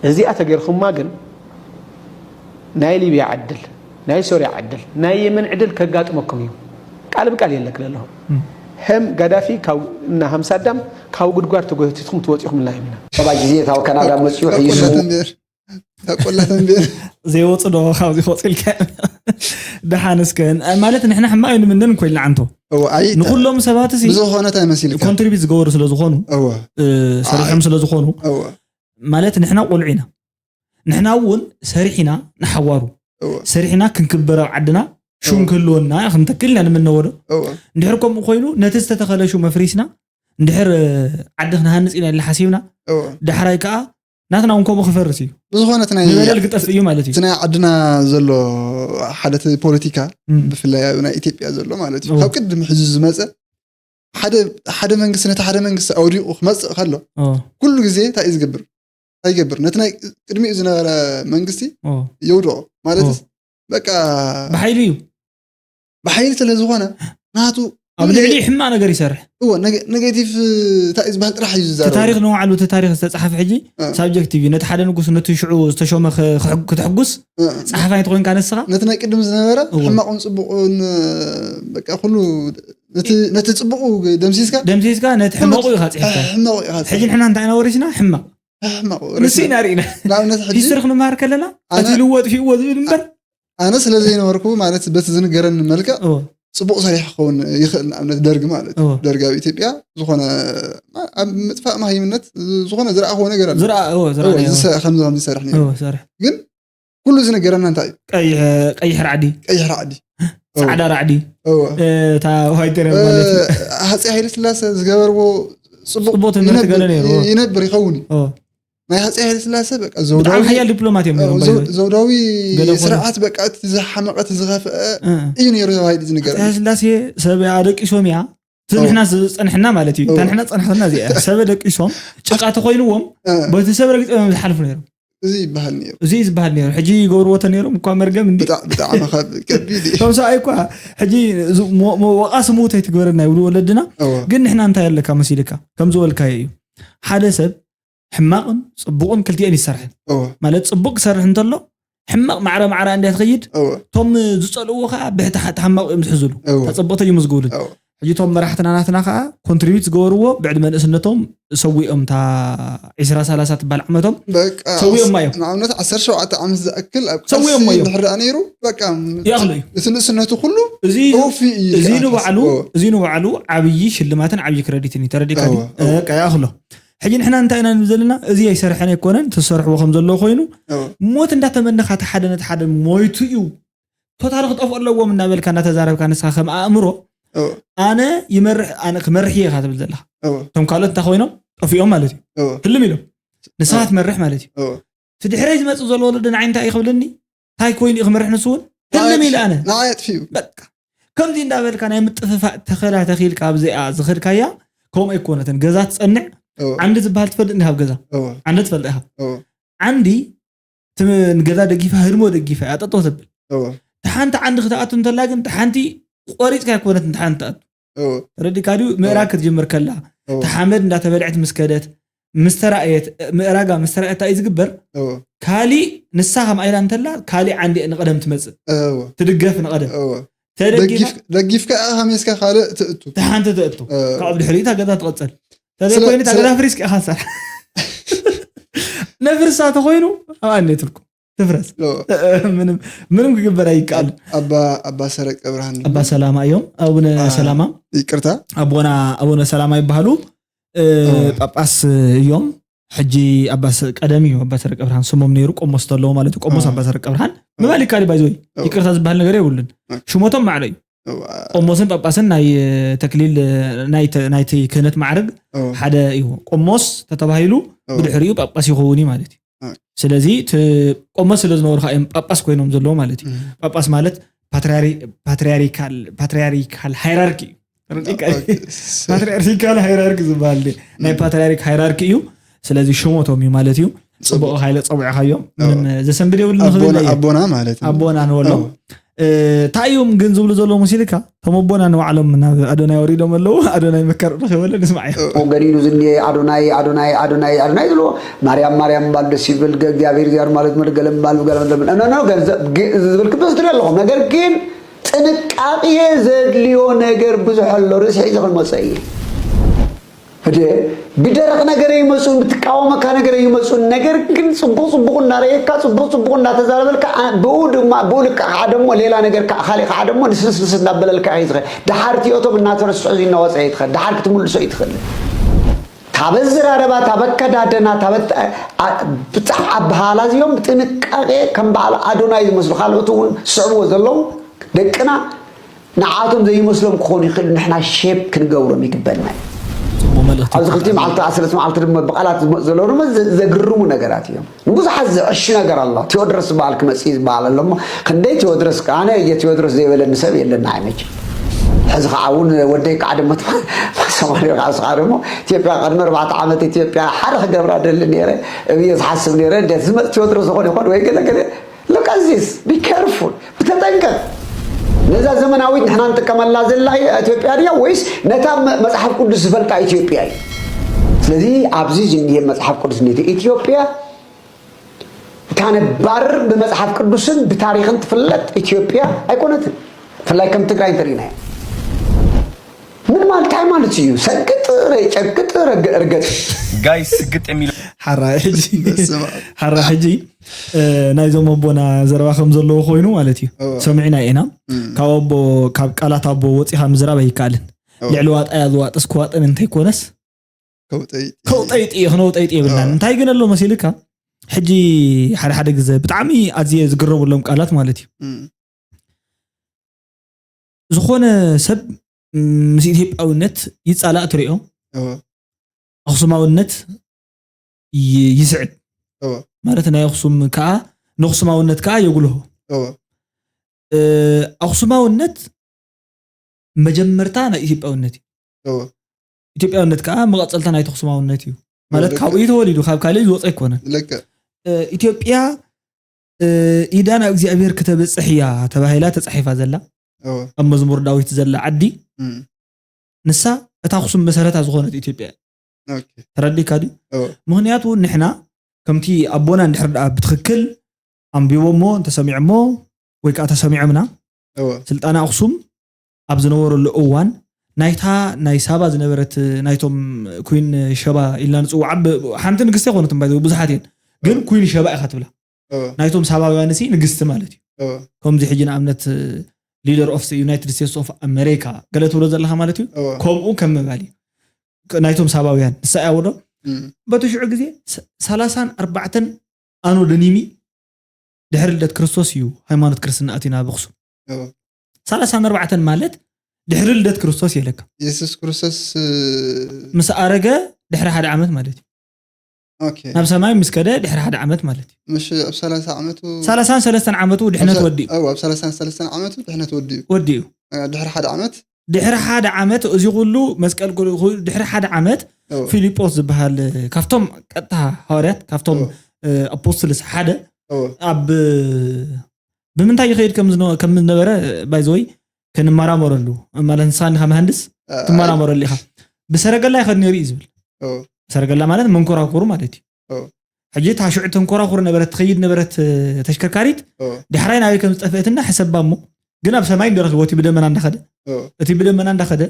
እዚኣ ተገይርኩማ ግን ናይ ሊብያ ዕድል፣ ናይ ሶርያ ዕድል፣ ናይ የመን ዕድል ከጋጥመኩም እዩ። ቃል ብቃል የለክ ለለኹም። ከም ጋዳፊ ካብ እና ከም ሳዳም ካብ ጉድጓድ ተጎቲትኩም ትወፂኹም ኢልና ኢና። ሰብኣይ ግዜ ካብ ካናዳ መፅኡ ሒሱ ቆላ ተንቤን ዘይወፁ ዶ ካብዚ ክወፅልካ? ደሓን እስከ ማለት ንሕና ሕማቅ እዩ ንምነን ኮይልና ዓንቶ ንኩሎም ሰባት ብዝኾነ እንታይ መሲልካ ኮንትሪቢት ዝገበሩ ስለዝኾኑ ሰሪሖም ስለዝኾኑ ማለት ንሕና ቆልዑ ኢና። ንሕና እውን ሰሪሕና ንሓዋሩ ሰሪሕና ክንክበር ኣብ ዓድና ሽም ክህልወና ክንተክል ኢና ንምነዎ ዶ? እንድሕር ከምኡ ኮይኑ ነቲ ዝተተኸለ ሽም ኣፍሪስና እንድሕር ዓዲ ክንሃንፅ ኢና ኢልና ሓሲብና ዳሕራይ ከዓ ናትና እውን ከምኡ ክፈርስ እዩ። ብዝኾነ እቲ ናይ ንበደል ክጠፍእ እዩ ማለት እዩ። እቲ ናይ ዓድና ዘሎ ሓደ እቲ ፖለቲካ እም። ብፍላይ ኣብ ናይ ኢትዮጵያ ዘሎ ማለት እዩ እም። ካብ ቅድሚ ሕዚ ዝመፀ ሓደ ሓደ መንግስቲ ነቲ ሓደ መንግስቲ ኣውዲቑ ክመፅእ ከሎ ኦ፣ ኩሉ ግዜ እንታይ እዩ ዝገብር እንታይ ይገብር ነቲ ናይ ቅድሚኡ ዝነበረ መንግስቲ ኦ፣ የውድቖ ማለት ኦ። በቃ ብሓይሊ እዩ። ብሓይሊ ስለ ዝኾነ ናቱ ኣብ ልዕሊ ሕማቕ ነገር ይሰርሕ። እዎ ነገ- ኔጌቲቭ እንታይ እዩ ዝበሃል ጥራሕ እዩ እቲ ዝዛረብ ታሪክ ንባዕሉ እቲ ታሪክ ዝተፅሓፈ ሕጂ እ። ሳብጀክቲቭ እዩ። ነቲ ሓደ ንጉስ ነቲ ሽዑ ዝተሾመ ክ- ክሕግ- ክተሕጉስ እ። ፀሓፋይ እንተኮይንካ ንስኻ ነቲ ናይ ቅድም ዝነበረ እዎ። ሕማቑን ፅቡቑን በቃ ኩሉ ነቲ ነቲ ፅቡቑ ደምሲስካ ደምሲስካ ነቲ ሕመቑ ኢኻ ፅሒፍካ። ሕማቑ ኢኻ ሕጂ ንሕና እንታይ ኢና ወሪስና? ሕማቕ ሕማቑ ንሱ ኢና ርኢና። ንኣብነት ሕጂ ሂስትሪ ክንመሃር ከለና ኣነ- ቀቲልዎ ኣጥፊእዎ ዝብል እምበር ኣነ ስለ ዘይነበርኩ ማለት በቲ ዝንገረኒ መልክዕ እዎ። ፅቡቕ ሰሪሕ ክኸውን ይኽእል። ንኣብነት ደርግ ማለት እዩ። እዎ። ደርግ ኣብ ኢትዮጵያ ዝኾነ ኣብ ምጥፋእ መሃይምነት ዝኾነ ዝረኣኽዎ ነገር ኣሎ። ዝረኣ እዎ፣ ዝረኣ እዎ፣ ነይሩ። ዝሰ- ከምዚ ከምዚ ይሰርሕ ነይሩ። እዎ፣ ዝሰርሕ። ግን ኩሉ ዝነገረና እንታይ እዩ? ቀይሕ ቀይሕ ራዕዲ፣ ቀይሕ ራዕዲ፣ ጻዕዳ ራዕዲ፣ እዎ። እታ ዋይተረ ማለት እዩ። ሃፀይ ሃይለ ስላሰ ዝገበርዎ ፅቡቅ ጽቡቅ ትምህርቲ ይነብር- ገለ ነይሩ። ይነብር ይኸውን እዩ። እዎ። ናይ ሃፀይ ሃይለ ስላሰ በቃ ብጣዕሚ ዘውዳዊ ሓያል ዲፕሎማት እዮም ነይሮም፣ by the way። ዘውዳዊ ገለ ኮነ። ስርዓት በቃ እቲ ዝሓመቐ እቲ ዝኸፍአ እ። እዩ ነይሩ ተባሂሉ ዝንገር። ሃፀይ ሃይለ ስላሴ ሰብ ኣደቂሶም እያ እቲ ኦ። ንሕና ዝፀንሕና ማለት እዩ። ኦ። እታ ንሕና ዝፀንሕና እዚኣ እያ። ሰብ ኣደቂሶም ጭቃ ተኮይንዎም እ። በቲ ሰብ ረጊፆም እዮም ዝሓልፉ ነይሮም። እዚ ይበሃል ነይሩ። እዚ ዝበሃል ነይሩ። ሕጂ ይገብርዎ ተነይሮም እኳ መርገም እንዲ ብጣ- ብጣዕሚ ከብ- ከቢድ እዩ። ከም ሰብኣይ እኳ ሕጂ ዝ- ሞ- ሞ- ወቃሲ ምውት ኣይትግበረና ይብሉ ወለድና። እወ። ግን ንሕና እንታይ ኣለካ መሲልካ ከም ዝበልካዮ እዩ። ሓደ ሰብ ሕማቕን ፅቡቕን ክልቲኤን ይሰርሕን እወ። ማለት ፅቡቕ ክሰርሕ እንተሎ ሕማቕ ማዕረ ማዕረ እንድያ ትኸይድ እወ። እቶም ዝፀልእዎ ከዓ ብሕቲ ሓ- ሕማቕ እዮም ዝሕዝሉ እወ። እታ ፅብቕቲ እዩ ምዝግብሉን እወ። ሕጂ እቶም መራሕትና ናትና ከዓ ኮንትሪቢት ዝገበርዎ ብዕድመ ንእስነቶም ሰዊኦም እታ ዒስራ ሰላሳ ትበሃል ዓመቶም በቃ ሰዊኦም እዮም። ንኣብነት ዓሰርተ ሸውዓተ ዓመት ዝኣክል ኣብ ሰዊኦም ቃልሲ እዮም። እንድሕር ደኣ ነይሩ በቃ ይኣኽሎ እዩ። እቲ ንእስነቱ ኩሉ እዚ ኦፊ እዩ እዚ ከዓ ንባዕሉ ተሓስቦ። እዚ ንባዕሉ ዓብዪ ሽልማትን ዓብዪ ክረዲትን እዩ። ተረዲእካ ድዩ? እወ፣ እወ። በቃ ይኣኽሎ። ሕጂ ንሕና እንታይ ኢና ንብል ዘለና? እዚ ኣይሰርሐን ኣይኮነን፣ ተሰርሕዎ ከም ዘለዎ ኮይኑ እወ። ሞት እንዳተመነኻ እቲ ሓደ ነቲ ሓደ ሞይቱ እዩ ቶታል ክጠፍኡ ኣለዎም እናበልካ እናተዛረብካ ንስኻ ከም ኣእምሮ እወ፣ ኣነ ይመርሕ ኣነ ክመርሕ እየ ኢኻ ትብል ዘለኻ። እወ፣ እቶም ካልኦት እንታይ ኮይኖም ጠፊኦም ማለት እዩ። እወ፣ ህልም ኢሎም ንስኻ ትመርሕ ማለት እዩ። እወ። እቲ ድሕረይ ዝመፅእ ዘሎ ወለዶ ንዓይ እንታይ እዩ ክብልኒ? እንታይ ኮይኑ እዩ ክመርሕ ንሱ እውን? ህልም ኢለ ኣነ ንዓይ ኣጥፊኡ። በቃ ከምዚ እንዳበልካ ናይ ምጥፍፋእ ተኸላ ተኺልካ ኣብዚኣ ዝኸድካያ ከምኡ ኣይኮነትን። ገዛ ትፀንዕ እወ፣ ዓንዲ ዝበሃል ትፈልጥ እንዲኻ ኣብ ገዛ እወ፣ ዓንዲ ትፈልጥ ኢኻ። እወ፣ ዓንዲ እቲ ም- ንገዛ ደጊፋ ህድሞ ደጊፋ እያ ጠጠው ተብል። እወ፣ እቲ ሓንቲ ዓንዲ ክትኣቱ እንተላ ግን እቲ ሓንቲ ቆሪፅካ ኣይኮነትን። እቲ ሓንቲ ትኣቱ እወ፣ ረዲካ ድዩ? ምእራግ ክትጅምር ከላ እወ፣ እቲ ሓመድ እንዳተበልዐት ምስ ከደት ምስ ተራእየት ምእራጋ ምስ ተራእየት እንታይ እዩ ዝግበር? እወ፣ ካሊእ ንሳ ከምኣ ኢላ እንተላ ካሊእ ዓንዲ ንቐደም ትመፅእ እወ፣ ትድገፍ ንቐደም እወ። ተደጊፋ ደጊፍ- ደጊፍካ ከሚስካ ካልእ ትእቱ። ተሓንቲ ትእቱ እ። ካብ ድሕሪኡ እታ ገዛ ትቐፅል ስለ- ተዘይኮይኑ እታ ስለ- ገዛ ፍሪስካ ኢኻ ትሰርሕ ነፍርሳ ተኾይኑ ኣብ ኣንዴትልኩም ትፍረስ እወ። ምንም ምንም ክግበር ኣይከኣል ኣባ ኣባ ሰረቀ ብርሃን ኣባ ሰላማ እዮም ኣቡነ አ- ሰላማ ይቅርታ ኣቦና ኣቡነ ሰላማ ይበሃሉ እ፣ እወ። ጳጳስ እዮም ሕጂ ኣባ ሰ- ቀደም እዩ ኣባ ሰረቀ ብርሃን ስሞም ነይሩ ቆሞስ ተለዎ ማለት እዩ ቆሞስ እወ። ኣባ ሰረቀ ብርሃን ምባል ይካል ባይዘወይ እወ። ይቅርታ ዝበሃል ነገር የብሉን ኦኬ። ሽሞቶም ማዕረ እዩ እወ። ቆሞስን ጳጳስን ናይ እ፣ ተክሊል እ፣ ናይ ተ- ናይቲ ክህነት ማዕረግ እወ። ሓደ እዩ ቆሞስ ተተባሂሉ እወ። ብድሕሪኡ ጳጳስ ይኸውን እዩ ማለት እዩ እወ። ስለዚ እቲ ቆሞስ ስለ ዝነበሩ ከዓ እዮም ጳጳስ ኮይኖም ዘለዎ ማለት እዩ እም። ጳጳስ ማለት ፓትሪያሪ- ፓትሪያሪካል ፓትሪያሪካል ሃይራርኪ እዩ ተረዲእካ? ኦኬ። ፓትሪያርካል ሃይራርኪ ዝበሃል ድዩ? ናይ ፓትሪያሪክ ሃይራርኪ እዩ ስለዚ ሽሞቶም እዩ ማለት እዩ ጽቡቅ ሃይለ ጸዊዕካዮም ምንም ዘሰንብድ የብሉ ኣቦና ንኽብል እየ ኣቦና ማለት እዩ። ኣቦና ንበሎ ኣዎ። እንታይ እዮም ግን ዝብሉ ዘለዉ መሲልካ እቶም ኣቦና ንባዕሎም ናብ ኣዶናይ ወሪዶም ኣለዉ ኣዶናይ መከር ረኺበለ ንስማዕ እዩ ገኒኑ ዝኒኤ ኣዶናይ ኣዶናይ ኣዶናይ ኣዶናይ ዝብልዎ ማርያም ማርያም ምባል ደስ ይብል ገ- እግዚኣብሔር እግዚኣብሔር ማለት መድገለ ምባል ገለ ገለ ኖ ኖ ገንዘብ ግ- ዝብል ክብስ ትሪ ኣለኹም ነገር ግን ጥንቃቄ ዘድልዮ ነገር ብዙሕ ኣሎ ርእሲ ሒዘ ክንመፀ እየ እደ ብደረቕ ነገር ይመፁን ብትቃወመካ ነገር ይመፁን ነገር ግን ፅቡቅ ፅቡቅ እናረየካ ፅቡቅ ፅቡቅ እናተዛረበልካ ኣ- ብኡ ድማ ብኡ ልክዕ ከዓ ደሞ ሌላ ነገር ከዓ ካሊእ ከዓ ደሞ ንስልስልስ እናበለልካ እዩ ዝኸ ድሓር ቲኦቶም እናተረስዑ እናወፀ እዩ ትኸ ድሓር ክትምልሶ እዩ ትኽእል ታበ ዝራረባ ታበ ከዳደና ታበ ብፃዕ ኣበሃላ እዚኦም ብጥንቃቄ ከም በዓል ኣዶናይ ዝመስሉ ካልኦት እውን ዝስዕብዎ ዘለዉ ደቅና ንዓቶም ዘይመስሎም ክኾኑ ይኽእል ንሕና ሼፕ ክንገብሮም ይግበና እዩ ጽቡቅ መልእኽቲ ኣብዚ ክልቲ መዓልቲ ዓሰርተ መዓልቲ ድማ ብቃላት ዝመፁ ዘለዉ ድማ ዘ- ዘግርሙ ነገራት እዮም ንብዙሓት ዘዕሹ ነገር ኣሎ ቴዎድሮስ ዝበሃል ክመፅእ ዝበሃል ኣሎ እሞ ክንደይ ቴዎድሮስ ኣነ እየ ቴዎድሮስ ዘይበለኒ ሰብ የለና ኣይመች ሕዚ ከዓ እውን ወደይ ከዓ ደሞ ሰማንዮ ከዓ ስኻ ደሞ ኢትዮጵያ ቅድሚ ኣርባዕተ ዓመት ኢትዮጵያ ሓደ ክገብራ ደሊ ነይረ እብየ ዝሓስብ ነይረ እንዴት ዝመፅ ቴዎድሮስ ዝኾነ ይኾን ወይ ገለ ገለ Look at this, be careful, ብተጠንቀቅ። ነዛ ዘመናዊት ንሕና ንጥቀመላ ዘላ ኢትዮጵያ ድያ ወይስ ነታ መ- መጽሓፍ ቅዱስ ዝፈልጣ ኢትዮጵያ እዩ? ስለዚ ኣብዚ ዝኒሄ መጽሓፍ ቅዱስ ነቲ ኢትዮጵያ እታ ነባር ብመጽሓፍ ቅዱስን ብታሪኽን ትፍለጥ ኢትዮጵያ ኣይኮነትን። ብፍላይ ከም ትግራይ እንተሪእናዮ ምን ማለት እንታይ ማለት እዩ? ሰግጥ፣ ጨግጥ፣ ረግ- ርገጥ ጋይስ ስግጥ የሚለው ሓራይ ሕጂ በስመ ኣብ። ሓራይ ሕጂ እ፣ ናይዞም ኣቦና ዘረባ ከም ዘለዎ ኮይኑ ማለት እዩ እወ። ሰሚዕና ኢና እም። ካብ ኣቦ ካብ ቃላት ኣቦ ወፂኻ ምዝራብ ኣይከኣልን እወ። ልዕሊ ዋጣ ያዝዋጥስ ክዋጥን እንተይኮነስ ከውጠይ ከውጠይጢ እየ ክነውጠይጢ የብልናን እወ። እንታይ ግን ኣሎ መሲልካ ሕጂ ሓደ ሓደ ግዜ ብጣዕሚ ኣዝየ ዝግረመሎም ቃላት ማለት እዩ እም። ዝኾነ ሰብ ምስ ኢትዮጵያውነት ይፃላእ ትሪኦ እወ። ኣኽሱማውነት ይ- ይስዕብ እወ። ማለት ናይ ኣኽሱም ከዓ ንኣኽሱማውነት ከዓ የጉልሆ እወ። እ፣ ኣኽሱማውነት መጀመርታ ናይ ኢትዮጵያውነት እዩ እወ። ኢትዮጵያውነት ከዓ መቐፀልታ ናይቲ ኣኽሱማውነት እዩ ማለት ልክዕ። ካብኡ እዩ ተወሊዱ ካብ ካልእ ዝወፀ ኣይኮነን ልክዕ። እ፣ ኢትዮጵያ እ፣ ኢዳ ናብ እግዚኣብሔር ክተብፅሕ እያ ተባሂላ ተፃሒፋ ዘላ እወ። ኣብ መዝሙር ዳዊት ዘላ ዓዲ እም። ንሳ እታ ኣኽሱም መሰረታ ዝኾነት ኢትዮጵያ እያ ኦኬ። ተረዲካ ድዩ እወ። ምክንያቱ ንሕና ከምቲ ኣቦና እንድሕር ደኣ ብትኽክል ኣንቢቦሞ እንተሰሚዖሞ ወይ ከዓ ተሰሚዖምና እወ። ስልጣነ ኣኽሱም ኣብ ዝነበረሉ እዋን ናይታ ናይ ሳባ ዝነበረት ናይቶም ኩን ሸባ ኢልና ንፅውዓ ብ- ሓንቲ ንግስቲ ኣይኮነትን ባይ ብዙሓት እየን ግን ኩን ሸባ ኢኻ ትብላ እወ። ናይቶም ሳባውያን ሲ ንግስቲ ማለት እዩ እወ። ከምዚ ሕጂ ንኣብነት leader of United States of America ገለ ትብሎ ዘለካ ማለት እዩ እወ። ከምኡ ከም ምባል እዩ ክ- ናይቶም ሳባውያን ንሳ እያ ወዶ እም። በቲ ሽዑ ግዜ ስ- ሰላሳን ኣርባዕተን ኣኖ ደኒሚ ድሕሪ ልደት ክርስቶስ እዩ ሃይማኖት ክርስትና ኣትዩ ናብ ኣኽሱም ኦ፣ ሰላሳን ኣርባዕተን ማለት ድሕሪ ልደት ክርስቶስ የለካ። የሱስ ክርስቶስ እ፣ ምስ ኣረገ ድሕሪ ሓደ ዓመት ማለት እዩ። ኦኬ። ናብ ሰማይ ምስ ከደ ድሕሪ ሓደ ዓመት ማለት እዩ። ምሽ ኣብ ሰላሳ ዓመቱ ሰላሳን ሰለስተን ዓመቱ ድሕነት ኣብ ሰ- ወዲኡ ኦ፣ ኣብ ሰላሳን ሰለስተን ዓመቱ ድሕነት ወዲኡ ወዲኡ እ፣ ድሕሪ ሓደ ዓመት ድሕሪ ሓደ ዓመት እዚ ኩሉ መስቀል ኩሉ- ድሕሪ ሓደ ዓመት ኦ፣ ፊልጶስ ዝበሃል ካብቶም ቀጥታ ሃዋርያት ካብቶም ኦ፣ ኣፖስትልስ ሓደ ኦ፣ ኣብ ብምንታይ ይኸይድ ከም ዝነ- ከም ዝነበረ ባይዘወይ ክንመራመረሉ ማለት ንስኻ ንኻ መሃንድስ እ፣ ትመራመረሉ ኢኻ። ብሰረገላ ይኸድ ነይሩ እዩ ዝብል። ኦ፣ ሰረገላ ማለት መንኮራኩሩ ማለት እዩ። ኦ፣ ሕጂ እታ ሽዑ ተንኮራኩር ነበረት ትኸይድ ነበረት እ፣ ተሽከርካሪት ኦ፣ ዳሕራይ ናበይ ከም ዝጠፍአትና ሕሰባ እሞ ግን ኣብ ሰማይ እንደረኺቦ እቲ ብደመና እንዳኸደ ኦ፣ እቲ ብደመና እንዳኸደ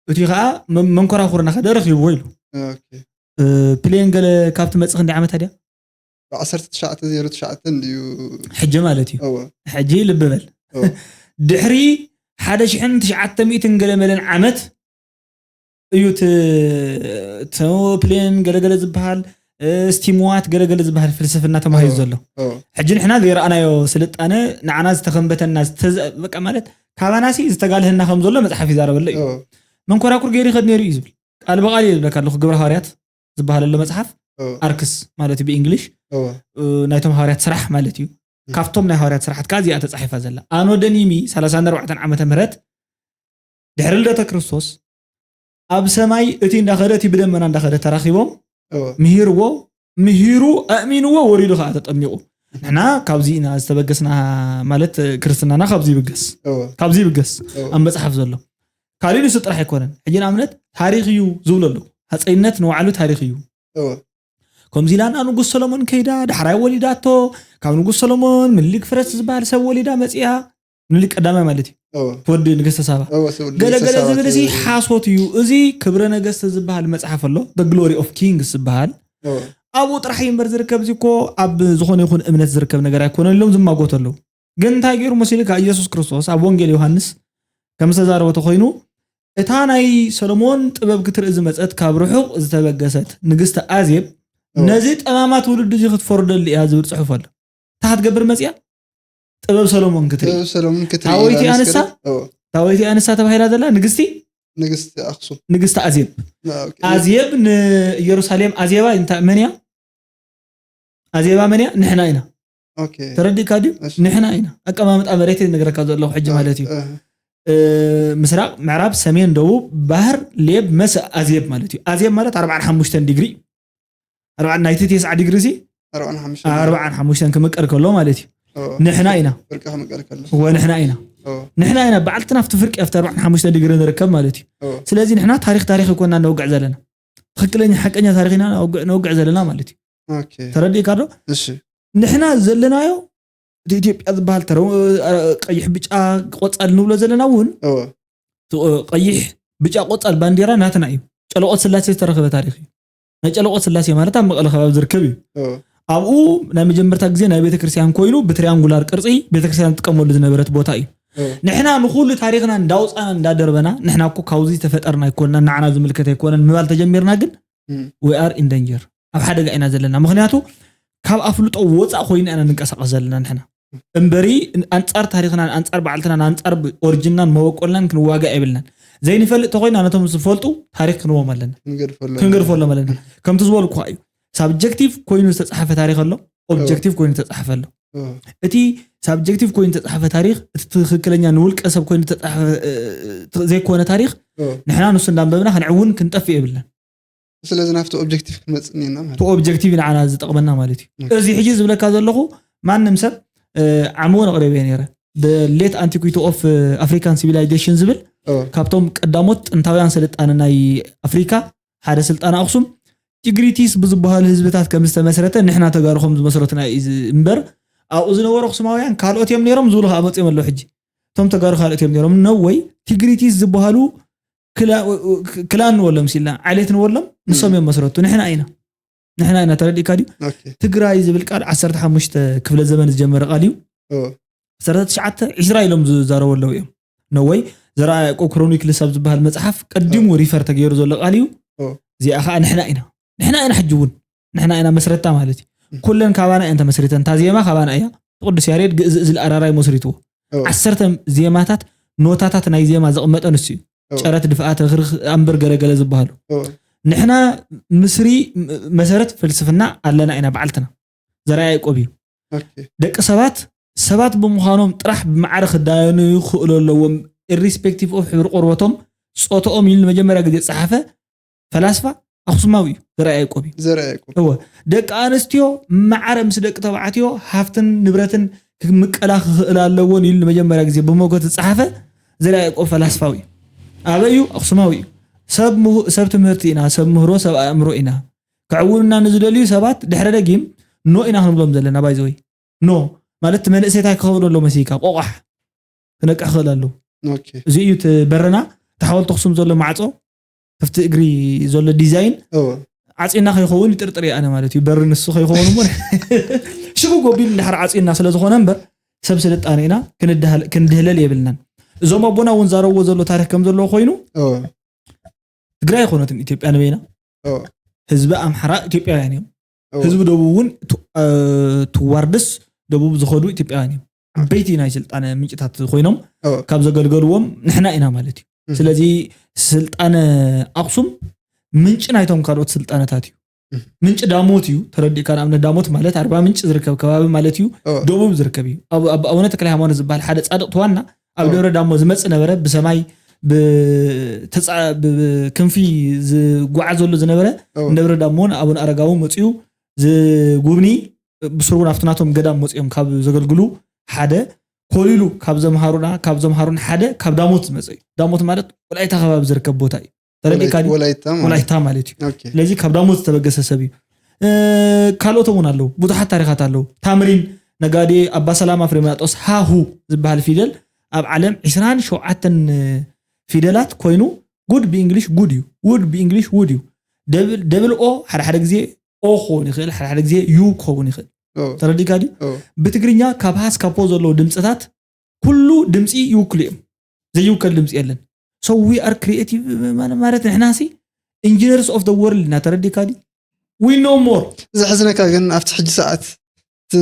እቲ ከዓ መ- መንኮራኩር እናኸደ ረኺብዎ ኢሉ። ኦኬ። እ፣ ፕሌን ገለ ካብ ትመፅእ ክንደይ ዓመት ድያ? ብ ዓሰርተ ትሽዓተ ዜሮ ትሽዓተ እንድዩ። ሕጂ ማለት እዩ። እወ። ሕጂ ልቢ በል እወ። ድሕሪ ሓደ ሽሕን ትሽዓተ ሚእትን ገለ መለን ዓመት እዩ እቲ ፕሌን ገለገለ ዝበሃል ስቲምዋት ገለገለ ዝበሃል ፍልስፍና ተማሂዙ ዘሎ። ሕጂ ንሕና ዘይረኣናዮ ስልጣነ ንዓና ዝተኸንበተና ዝተዘ- በቃ ማለት ካባናሲ ዝተጋልህና ከም ዘሎ መፅሓፍ ይዛረበሉ እዩ። መንኮራኩር ገይሩ ይኸድ ነይሩ እዩ ዝብል ቃል ብቃል እዩ ዝብለካ ኣለኹ። ግብረ ሃዋርያት ዝበሃል ኣሎ መፅሓፍ ኣርክስ ማለት እዩ ብእንግሊሽ ናይቶም ሃዋርያት ስራሕ ማለት እዩ። ካብቶም ናይ ሃዋርያት ስራሓት ከዓ እዚኣ ተፃሒፋ ዘላ ኣኖደኒሚ ሰላሳን ኣርባዕተን ዓመተ ምህረት ድሕሪ ልደተ ክርስቶስ ኣብ ሰማይ እቲ እንዳኸደ እቲ ብደመና እንዳኸደ ተራኺቦም ምሂርዎ ምሂሩ ኣእሚንዎ ወሪዱ ከዓ ተጠሚቑ። ንሕና ካብዚ ኢና ዝተበገስና ማለት ክርስትናና ካብዚ ይብገስ ካብዚ ይብገስ ኣብ መፅሓፍ ዘሎ ካሊእ ንሱ ጥራሕ ኣይኮነን። ሕጂ ንኣብነት ታሪክ እዩ ዝብሉ ኣለዉ። ሃፀይነት ንባዕሉ ታሪክ እዩ። ከምዚ ኢላ ናብ ንጉስ ሰሎሞን ከይዳ ዳሕራይ ወሊዳቶ ካብ ንጉስ ሰሎሞን ምኒልክ ፈረስ ዝበሃል ሰብ ወሊዳ መፂኣ። ምኒልክ ቀዳማይ ማለት እዩ። ወዲ ንግስተ ሳባ ገለገለ ዝብል እዚ ሓሶት እዩ። እዚ ክብረ ነገስት ዝበሃል መፅሓፍ ኣሎ ግሎሪ ኦፍ ኪንግስ ዝበሃል ኣብኡ ጥራሕ እዩ እምበር ዝርከብ። እዚ እኮ ኣብ ዝኾነ ይኹን እምነት ዝርከብ ነገር ኣይኮነን ኢሎም ዝማጎቱ ኣለዉ። ግን እንታይ ገይሩ መሲሉ ከዓ ኢየሱስ ክርስቶስ ኣብ ወንጌል ዮሃንስ ከም ዝተዛረበ ተኮይኑ እታ ናይ ሰሎሞን ጥበብ ክትርኢ ዝመፀት ካብ ርሑቕ ዝተበገሰት ንግስቲ ኣዜብ ነዚ ጠማማ ትውልዲ እዚ ክትፈርደሉ እያ ዝብል ፅሑፍ ኣሎ። እንታይ ክትገብር መፅያ? ጥበብ ሰሎሞን ክትርኢ። ታወይቲ ኣንሳ ታወይቲ ኣንሳ ተባሂላ ዘላ ንግስቲ ንግስቲ ኣክሱም ንግስቲ ኣዜብ ኣዜብ ንኢየሩሳሌም ኣዜባ መን እያ? ኣዜባ መን እያ? ንሕና ኢና። ተረዲእካ ድዩ? ንሕና ኢና። ኣቀማምጣ መሬት ነግረካ ዘለኹ ሕጂ ማለት እዩ። ምስራቅ፣ ምዕራብ፣ ሰሜን፣ ደቡብ፣ ባህር፣ ሌብ፣ መስ ኣዜብ ማለት እዩ። ኣዜብ ማለት ኣርባዓን ሓሙሽተን ዲግሪ ናይቲ ተስዓ ዲግሪ ሲ ኣርባዓን ሓሙሽተን ክምቀል ከሎ ማለት እዩ። ንሕና ኢና ወንሕና ኢና ንሕና ኢና በዓልትና ኣብቲ ፍርቂ ኣብቲ ኣርባዓን ሓሙሽተን ዲግሪ ንርከብ ማለት እዩ። ስለዚ ንሕና ታሪክ ታሪክ ይኮና ነውግዕ ዘለና ትክክለኛ ሓቀኛ ታሪክ ኢና ነውግዕ ዘለና ማለት እዩ። ተረዲእካ ዶ? ንሕና ዘለናዮ እቲ ኢትዮጵያ ዝበሃል ተረ ቀይሕ ብጫ ቆፃል ንብሎ ዘለና እውን ቀይሕ ብጫ ቆፃል ባንዴራ ናትና እዩ። ጨለቆት ስላሴ ዝተረከበ ታሪክ እዩ። ናይ ጨለቆት ስላሴ ማለት ኣብ መቐለ ከባቢ ዝርከብ እዩ። ኣብኡ ናይ መጀመርታ ግዜ ናይ ቤተክርስትያን ኮይኑ ብትሪያንጉላር ቅርፂ ቤተክርስትያን ትጥቀመሉ ዝነበረት ቦታ እዩ። ንሕና ንኩሉ ታሪክና እንዳውፃና እንዳደርበና ንሕና እኮ ካብዚ ተፈጠርና ኣይኮንና ንዓና ዝምልከት ኣይኮነን ምባል ተጀሚርና ግን we are in danger ኣብ ሓደጋ ኢና ዘለና። ምክንያቱ ካብ ኣፍልጦ ወፃእ ኮይና ኢና ንንቀሳቀስ ዘለና ንሕና እምበሪ ኣንፃር ታሪክናን ኣንፃር ባዕልትናን ኣንፃር ኦሪጅናን መበቆልናን ክንዋጋ የብልናን። ዘይንፈልጥ ተኮይና ነቶም ዝፈልጡ ታሪክ ክንዎም ኣለና ክንገድፈሎም ኣለና። ከምቲ ዝበልኩ እዩ ሳብጀክቲቭ ኮይኑ ዝተፃሓፈ ታሪክ ኣሎ ኦብጀክቲቭ ኮይኑ ዝተፃሓፈ ኣሎ። እቲ ሳብጀክቲቭ ኮይኑ ዝተፃሓፈ ታሪክ እቲ ትክክለኛ ንውልቀ ሰብ ኮይኑ ዘይኮነ ታሪክ ንሕና ንሱ እንዳንበብና ክንዕውን ክንጠፍእ የብልናን። ስለዚ ናብቲ ኦብጀክቲቭ ክንመፅእ እኒና ማለት ኦብጀክቲቭ ንዓና ዝጠቕመና ማለት እዩ። እዚ ሕጂ ዝብለካ ዘለኹ ማንም ሰብ ዓምዎ ነቕረብ እየ ነረ ሌት ኣንቲኩቲ ኦፍ ኣፍሪካን ሲቪላይዜሽን ዝብል ካብቶም ቀዳሞት ጥንታውያን ስልጣነ ናይ ኣፍሪካ ሓደ ስልጣነ ኣክሱም ቲግሪቲስ ብዝበሃሉ ህዝብታት ከም ዝተመስረተ ንሕና ተጋሩ ከም ዝመስረትና እዩ እምበር ኣብኡ ዝነበሩ ኣክሱማውያን ካልኦት እዮም ነይሮም ዝብሉ ከዓ መፅኦም ኣለዉ። ሕጂ እቶም ተጋሩ ካልኦት እዮም ነይሮም ነወይ ቲግሪቲስ ዝበሃሉ ክላን ንበሎም ሲልና ዓሌት ንበሎም ንሶም እዮም መስረቱ ንሕና ኢና ንሕና ኢና ተረዲእካ ድዩ? ትግራይ ዝብል ቃል ዓሰርተ ሓሙሽተ ክፍለ ዘመን ዝጀመረ ቃል እዩ። ዓሰርተ ትሽዓተ ዒስራ ኢሎም ዝዛረቡ ኣለዉ እዮም። ነወይ ዘርኣ ያዕቆብ ክሮኒክልስ ኣብ ዝበሃል መፅሓፍ ቀዲሙ ሪፈር ተገይሩ ዘሎ ቃል እዩ። እዚኣ ከዓ ንሕና ኢና ንሕና ኢና ሕጂ እውን ንሕና ኢና መስረታ ማለት እዩ። ኩለን ካባና እየን ተመስሪተን እታ ዜማ ካባና እያ። ቅዱስ ያሬድ ግእዝ እዝል ኣራራይ መስሪትዎ እወ። ዓሰርተ ዜማታት፣ ኖታታት ናይ ዜማ ዘቕመጠ ንሱ እዩ። እወ። ጨረት፣ ድፍኣት፣ ርኽርኽ፣ ኣምበር፣ ገለገለ ዝበሃሉ። እወ። ንሕና ምስሪ ም- መሰረት ፍልስፍና ኣለና ኢና ባዕልትና። ዘርኣ ያዕቆብ እዩ። ኦኬ። ደቂ ሰባት ሰባት ብምዃኖም ጥራሕ ብማዕረ ክዳየኑ ይኽእሉ ኣለዎም። ኢሪስፔክቲቭ ኦፍ ሕብሪ ቆርበቶም፣ ጾታኦም ኢሉ ንመጀመርያ ግዜ ዝጸሓፈ ፈላስፋ ኣኽሱማዊ እዩ፣ ዘርኣ ያዕቆብ እዩ። ዘርኣ ያዕቆብ። እወ፣ ደቂ ኣንስትዮ ማዕረ ምስ ደቂ ተባዕትዮ ሃፍትን ንብረትን ክምቀላ ክኽእል ኣለዎን ኢሉ ንመጀመርያ ግዜ ብሞገት ዝጸሓፈ ዘርኣ ያዕቆብ ፈላስፋዊ እዩ። ኣበይ እዩ? ኣኽሱማዊ እዩ። ሰብ ምሁ- ሰብ ትምህርቲ ኢና፣ ሰብ ምህሮ፣ ሰብ ኣእምሮ ኢና። ከዕውኑና ንዝደልዩ ሰባት ድሕረ ደጊም ኖ ኢና ክንብሎም ዘለና። ባይዘወይ ኖ ማለት እቲ መንእሰይ እንታይ ክኸውን ኣሎ መሲልካ? ቆቋሕ ክነቅሕ ክኽእል ኣለዎ። ኦኬ። እዚ እዩ እቲ በርና፣ እቲ ሓወልቲ ኣኽሱም ዘሎ ማዕፆ፣ ክፍቲ እግሪ ዘሎ ዲዛይን እወ። ዓፂና ከይኸውን ይጥርጥር እየ ኣነ ማለት እዩ። በሪ ንሱ ከይኸውን እሞ ሽጉግ ኣቢሉ እንድሕር ዓፂና ስለ ዝኾነ እምበር ሰብ ስልጣነ ኢና፣ ክንድህል- ክንድህለል የብልናን። እዞም ኣቦና እውን ዛረብዎ ዘሎ ታሪክ ከም ዘለዎ ኮይኑ እወ። ትግራይ ኣይኮነትን ኢትዮጵያ ንበይና። እወ። ህዝቢ ኣምሓራ ኢትዮጵያውያን እዮም። እወ። ህዝቢ ደቡብ እውን ቱ- እ፣ ትዋርድስ ደቡብ ዝኸዱ ኢትዮጵያውያን እዮም። ዓበይቲ ናይ ስልጣነ ምንጭታት ኮይኖም እወ። ካብ ዘገልገልዎም ንሕና ኢና ማለት እዩ። እህ። ስለዚ ስልጣነ ኣኽሱም ምንጭ ናይቶም ካልኦት ስልጣነታት እዩ። እህ። ምንጭ ዳሞት እዩ። ተረዲእካ? ንኣብነት ዳሞት ማለት ኣርባ ምንጭ ዝርከብ ከባቢ ማለት እዩ። እወ። ደቡብ ዝርከብ እዩ። ኣብ ኣብ ኣቡነ ተክለ ሃይማኖት ዝበሃል ሓደ ጻድቕ ተዋና ኣብ እወ። ደብረ ዳሞ ዝመጽእ ነበረ። ብሰማይ ብተጻ- ብ- ብክንፊ ዝጓዓዘሉ ዝነበረ እወ። ደብረ ዳሞን ኣቡነ ኣረጋዊ መጺኡ ዝጉብኒ ብስሩ እውን ኣብቲ ናቶም ገዳም መጺኦም ካብ ዘገልግሉ ሓደ ኮሊሉ ካብ ዘምሃሩና ካብ ዘምሃሩን ሓደ ካብ ዳሞት ዝመጸ እዩ። ዳሞት ማለት ወላይታ ከባቢ ዝርከብ ቦታ እዩ። ተረዲእካ ድዩ? ወላይታ ማለት። ወላይታ ማለት እዩ። ኦኬ። ስለዚ ካብ ዳሞት ዝተበገሰ ሰብ እዩ። እ፣ ካልኦት እውን ኣለዉ፣ ብዙሓት ታሪኻት ኣለዉ። ታምሪን ነጋዴ፣ ኣባ ሰላማ ፍሬምናጦስ፣ ሃሁ ዝበሃል ፊደል ኣብ ዓለም ዕስራን ሸውዓተን ፊደላት ኮይኑ ጉድ ብእንግሊሽ ጉድ እዩ፣ ውድ ብእንግሊሽ ውድ እዩ። ደብል ደብል ኦ ሓደ ሓደ ግዜ ኦ ክኸውን ይኽእል፣ ሓደ ሓደ ግዜ ዩ ክኸውን ይኽእል። እወ። ተረዲእካ ድዩ? እወ። ብትግርኛ ካብ ሃ እስካብ ፖ ዘለዉ ድምፅታት ኩሉ ድምፂ ይውክሉ እዮም። ዘይውከል ድምፂ የለን። So we are creative ማለት ንሕና ሲ ኢንጂነርስ ኦፍ ደ ወርልድ ኢና። ተረዲእካ ድዩ? We know more። ዘሕዝነካ ግን ኣብቲ ሕጂ ሰዓት እቲ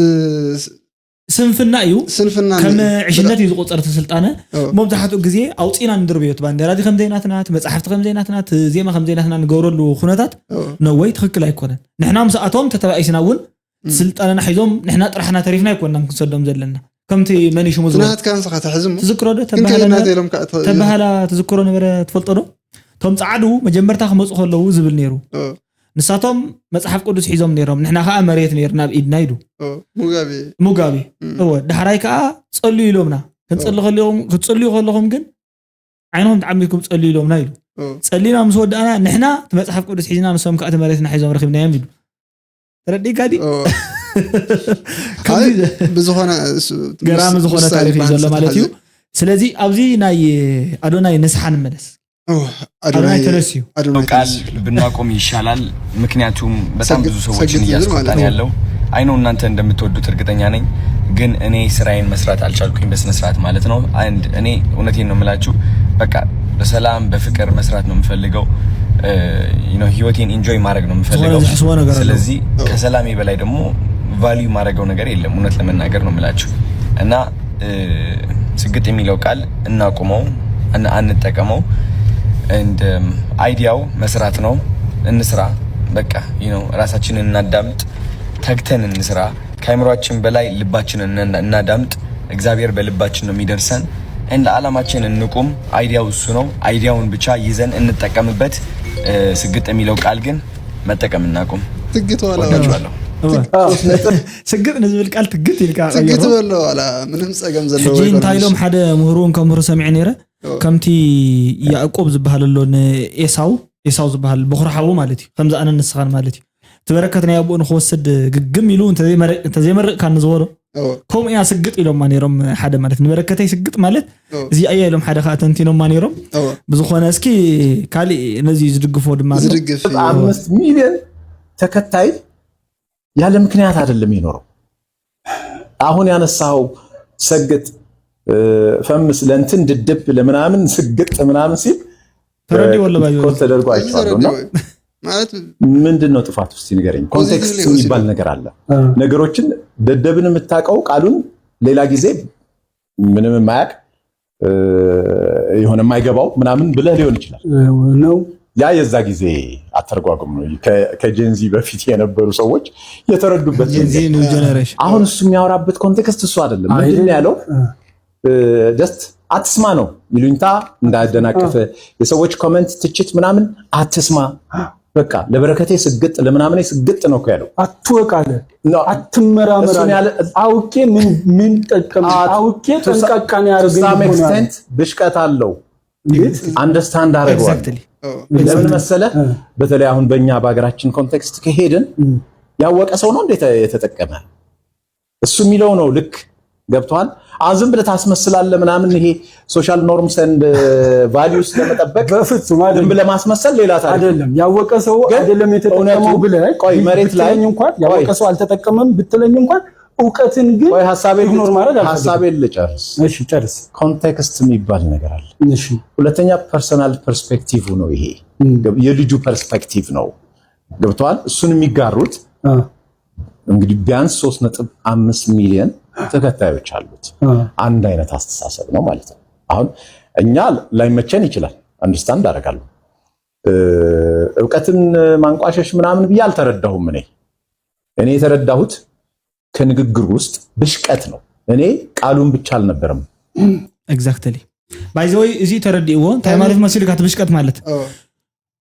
ስንፍና እዩ። ስንፍና ከም ነ- ዕሽነት እዩ ዝቆፀር እቲ ስልጣነ። እወ። መብዛሕትኡ ግዜ ኣውፂና ንድርብዮ፣ እቲ ባንዴራ እዚ ከም ዘይናትና፣ እቲ መፅሓፍቲ ከም ዘይናትና፣ እቲ ዜማ ከም ዘይናትና ንገብረሉ ኩነታት እወ። ነወይ ትኽክል ኣይኮነን። ንሕና ምስኣቶም ተተባኢስና እውን እም። ስልጣነና ሒዞም ንሕና ጥራሕና ተሪፍና ኣይኮንናን ክንሰዶም ዘለና። ከምቲ መን እዩ ሽሙ ዝበሎ ናትካ ንስኻ ትሕዝ እሞ ትዝክሮ ዶ? ግን ተባህላ ከይድና ነበረ? ተኢሎም ከዓ ተ- ተባህላ ትዝክሮ ነበረ፣ ትፈልጦ ዶ? እቶም ፃዕዱ መጀመርታ ክመፁ ከለዉ ዝብል ነይሩ። እወ። ንሳቶም መፅሓፍ ቅዱስ ሒዞም ነይሮም፣ ንሕና ከዓ መሬት ነይርና ኣብ ኢድና ኢሉ እወ። ሙጋቤ ሙጋቤ። እም። እወ፣ ዳሕራይ ከዓ ፀልዩ ኢሎምና። ክንፅሊ ከለኹም- ክትፅልዩ ከለኹም ግን ዓይንኹም ተዓሚርኩም ፀልዩ ኢሎምና ኢሉ። እወ። ፀሊና ምስ ወዳእና ንሕና እቲ መፅሓፍ ቅዱስ ሒዝና ንሶም ከዓ እቲ መሬትና ሒዞም ረኺብናዮም ኢሉ። ተረዲእካ ድዩ? እወ። ከምዚ ኣይ፣ ብዝኾነ እሱ- ገራሚ ምስ- ዝኾነ ምስ ታሪክ እዩ ባንድ ዘሎ ማለት እዩ። ዝተሓዘ- ስለዚ ኣብዚ ናይ ኣዶናይ ንስሓ ንመለስ። እወ፣ ኣዶናይ ኣዶናይ ተነስ እዩ። ኣዶናይ ቃል ተነስ ይላል። ብናቆም ይሻላል። ምክንያቱም በጣም ሰግጥ- ብዙ ሰዎችን ሰግጥ ዝብል ማለት እያስቆጣን ነው። ያለው። አይ ነው እናንተ እንደምትወዱት እርግጠኛ ነኝ፣ ግን እኔ ስራዬን መስራት አልቻልኩኝ በስነ ስርዓት ማለት ነው። አንድ እኔ እውነቴን ነው የምላችሁ፣ በቃ በሰላም በፍቅር መስራት ነው የምፈልገው። እ፣ you know፣ ህይወቴን ኢንጆይ ማድረግ ነው የምፈልገው። ዝኾነ ዝሕስቦ ነገር ኣሎ። ስለዚህ ከሰላሜ በላይ ደግሞ ቫልዩ ማድረገው ነገር የለም፣ እውነት ለመናገር ነው የምላችሁ። እና እ፣ ስግጥ የሚለው ቃል እናቁመው፣ አን- አንጠቀመው። And አይዲያው መስራት ነው። እንስራ በቃ፣ you know፣ ራሳችንን እናዳምጥ፣ ተግተን እንስራ። ከአይምሯችን በላይ ልባችንን እና- እናዳምጥ። እግዚአብሔር በልባችን ነው የሚደርሰን። And ለዓላማችን እንቁም። አይዲያው እሱ ነው። አይዲያውን ብቻ ይዘን እንጠቀምበት። እ፣ ስግጥ የሚለው ቃል ግን መጠቀም እናቁም። ትግት ዋላ ወዳችኋለሁ። ስግጥ ንዝብል ቃል ትግት ኢልካ ትግት ቀይሮ። በሎ ዋላ ምንም ጸገም ዘለዎ ሕጂ ኣይኮነን። እንታይ ኢሎም ሓደ ምህሩ ከምህሩ ሰሚዐ ነይረ። ከምቲ ያዕቆብ ዝበሃል ኣሎ ንኤሳው፣ ኤሳው ዝበሃል በኹሪ ሓዉ ማለት እዩ። ከምዚ ኣነ ንስኻን ማለት እዩ። እቲ በረከት ናይ ኣቦኡ ንክወስድ ግግም ኢሉ እንተዘይመረ- እንተዘይመርቕካ ንዝበሎ እወ። ከምኡ እያ ስግጥ ኢሎማ ነይሮም። ሓደ ማለት ንበረከተይ ስግጥ ማለት እወ። እዚኣ እያ ኢሎም ሓደ ከዓ ተንቲኖማ ነይሮም። እወ። ብዝኾነ እስኪ ካሊእ ነዚ ዝድግፎ ድማ ኣሎ። ዝድግፍ እዩ። ኣምስት ሚሊዮን ተከታይ ያለ ምክንያት አይደለም የኖረው። አሁን ያነሳው ሰግጥ እ፣ ፈምስ ለእንትን ድድብ ለምናምን ስግጥ ምናምን ሲል ተረዲኦ ለባዩ ኮት ተደርጎ አይቼዋለሁ። እና ማለት ምንድን ነው ጥፋት ውስጥ ንገረኝ። ኮንቴክስት ፖዚቲቭሊ የሚባል ወስዶ። ነገር አለ። ነገሮችን ደደብን የምታውቀው ቃሉን ሌላ ጊዜ ምንም የማያውቅ የሆነ የማይገባው ምናምን ብለህ ሊሆን ይችላል። ነው። ያ የዛ ጊዜ አተረጓጎም ነው። ከጀንዚ በፊት የነበሩ ሰዎች የተረዱበት። Gen Z new generation. አሁን እሱ የሚያወራበት context እሱ አይደለም። ምንድን ነው ያለው? Just አትስማ ነው። ይሉኝታ እንዳያደናቅፍ፣ የሰዎች comment፣ ትችት ምናምን አትስማ። በቃ ለበረከቴ ስግጥ፣ ለምናምኔ ስግጥ ነው እኮ ያለው። አትወቅ አለ። አትመራመር አለ። አውቄ ምን ምን ጠቀም አውቄ ጠንቃቃ ነው ያደረገኝ። ብሽቀት አለው። Understand አደረገዋል። ለምን መሰለ? በተለይ አሁን በእኛ በሀገራችን context ከሄድን ያወቀ ሰው ነው እንዴ የተጠቀመ? እሱ የሚለው ነው ልክ። ገብቷል። አሁን ዝም ብለህ ታስመስላለህ ምናምን፣ ይሄ social norms and values ለመጠበቅ በፍጹም ዝም ብለህ ማስመሰል ሌላ ታሪክ። አይደለም። ያወቀ ሰው አይደለም የተጠቀመው ብለህ ቆይ፣ መሬት ላይ እንኳን ያወቀ ሰው አልተጠቀመም ብትለኝ እንኳን እውቀትን ግን ሀሳቤን ልጨርስ። እሺ ጨርስ። Context የሚባል ነገር አለ። እሺ ሁለተኛ personal perspective ነው ይሄ፣ የልጁ perspective ነው። ገብተዋል። እሱን የሚጋሩት እንግዲህ ቢያንስ ሶስት ነጥብ አምስት ሚሊዮን ተከታዮች አሉት። አንድ አይነት አስተሳሰብ ነው ማለት ነው። አሁን እኛ ላይመቸን ይችላል፣ understand አደርጋለሁ። እውቀትን ማንቋሸሽ ምናምን ብዬ አልተረዳሁም። እኔ እኔ የተረዳሁት ከንግግር ውስጥ ብሽቀት ነው። እኔ ቃሉን ብቻ አልነበረም። Exactly. By the way፣ እዚ ተረዲእዎ እንታይ ማለት መሲሉ? ካት ብሽቀት ማለት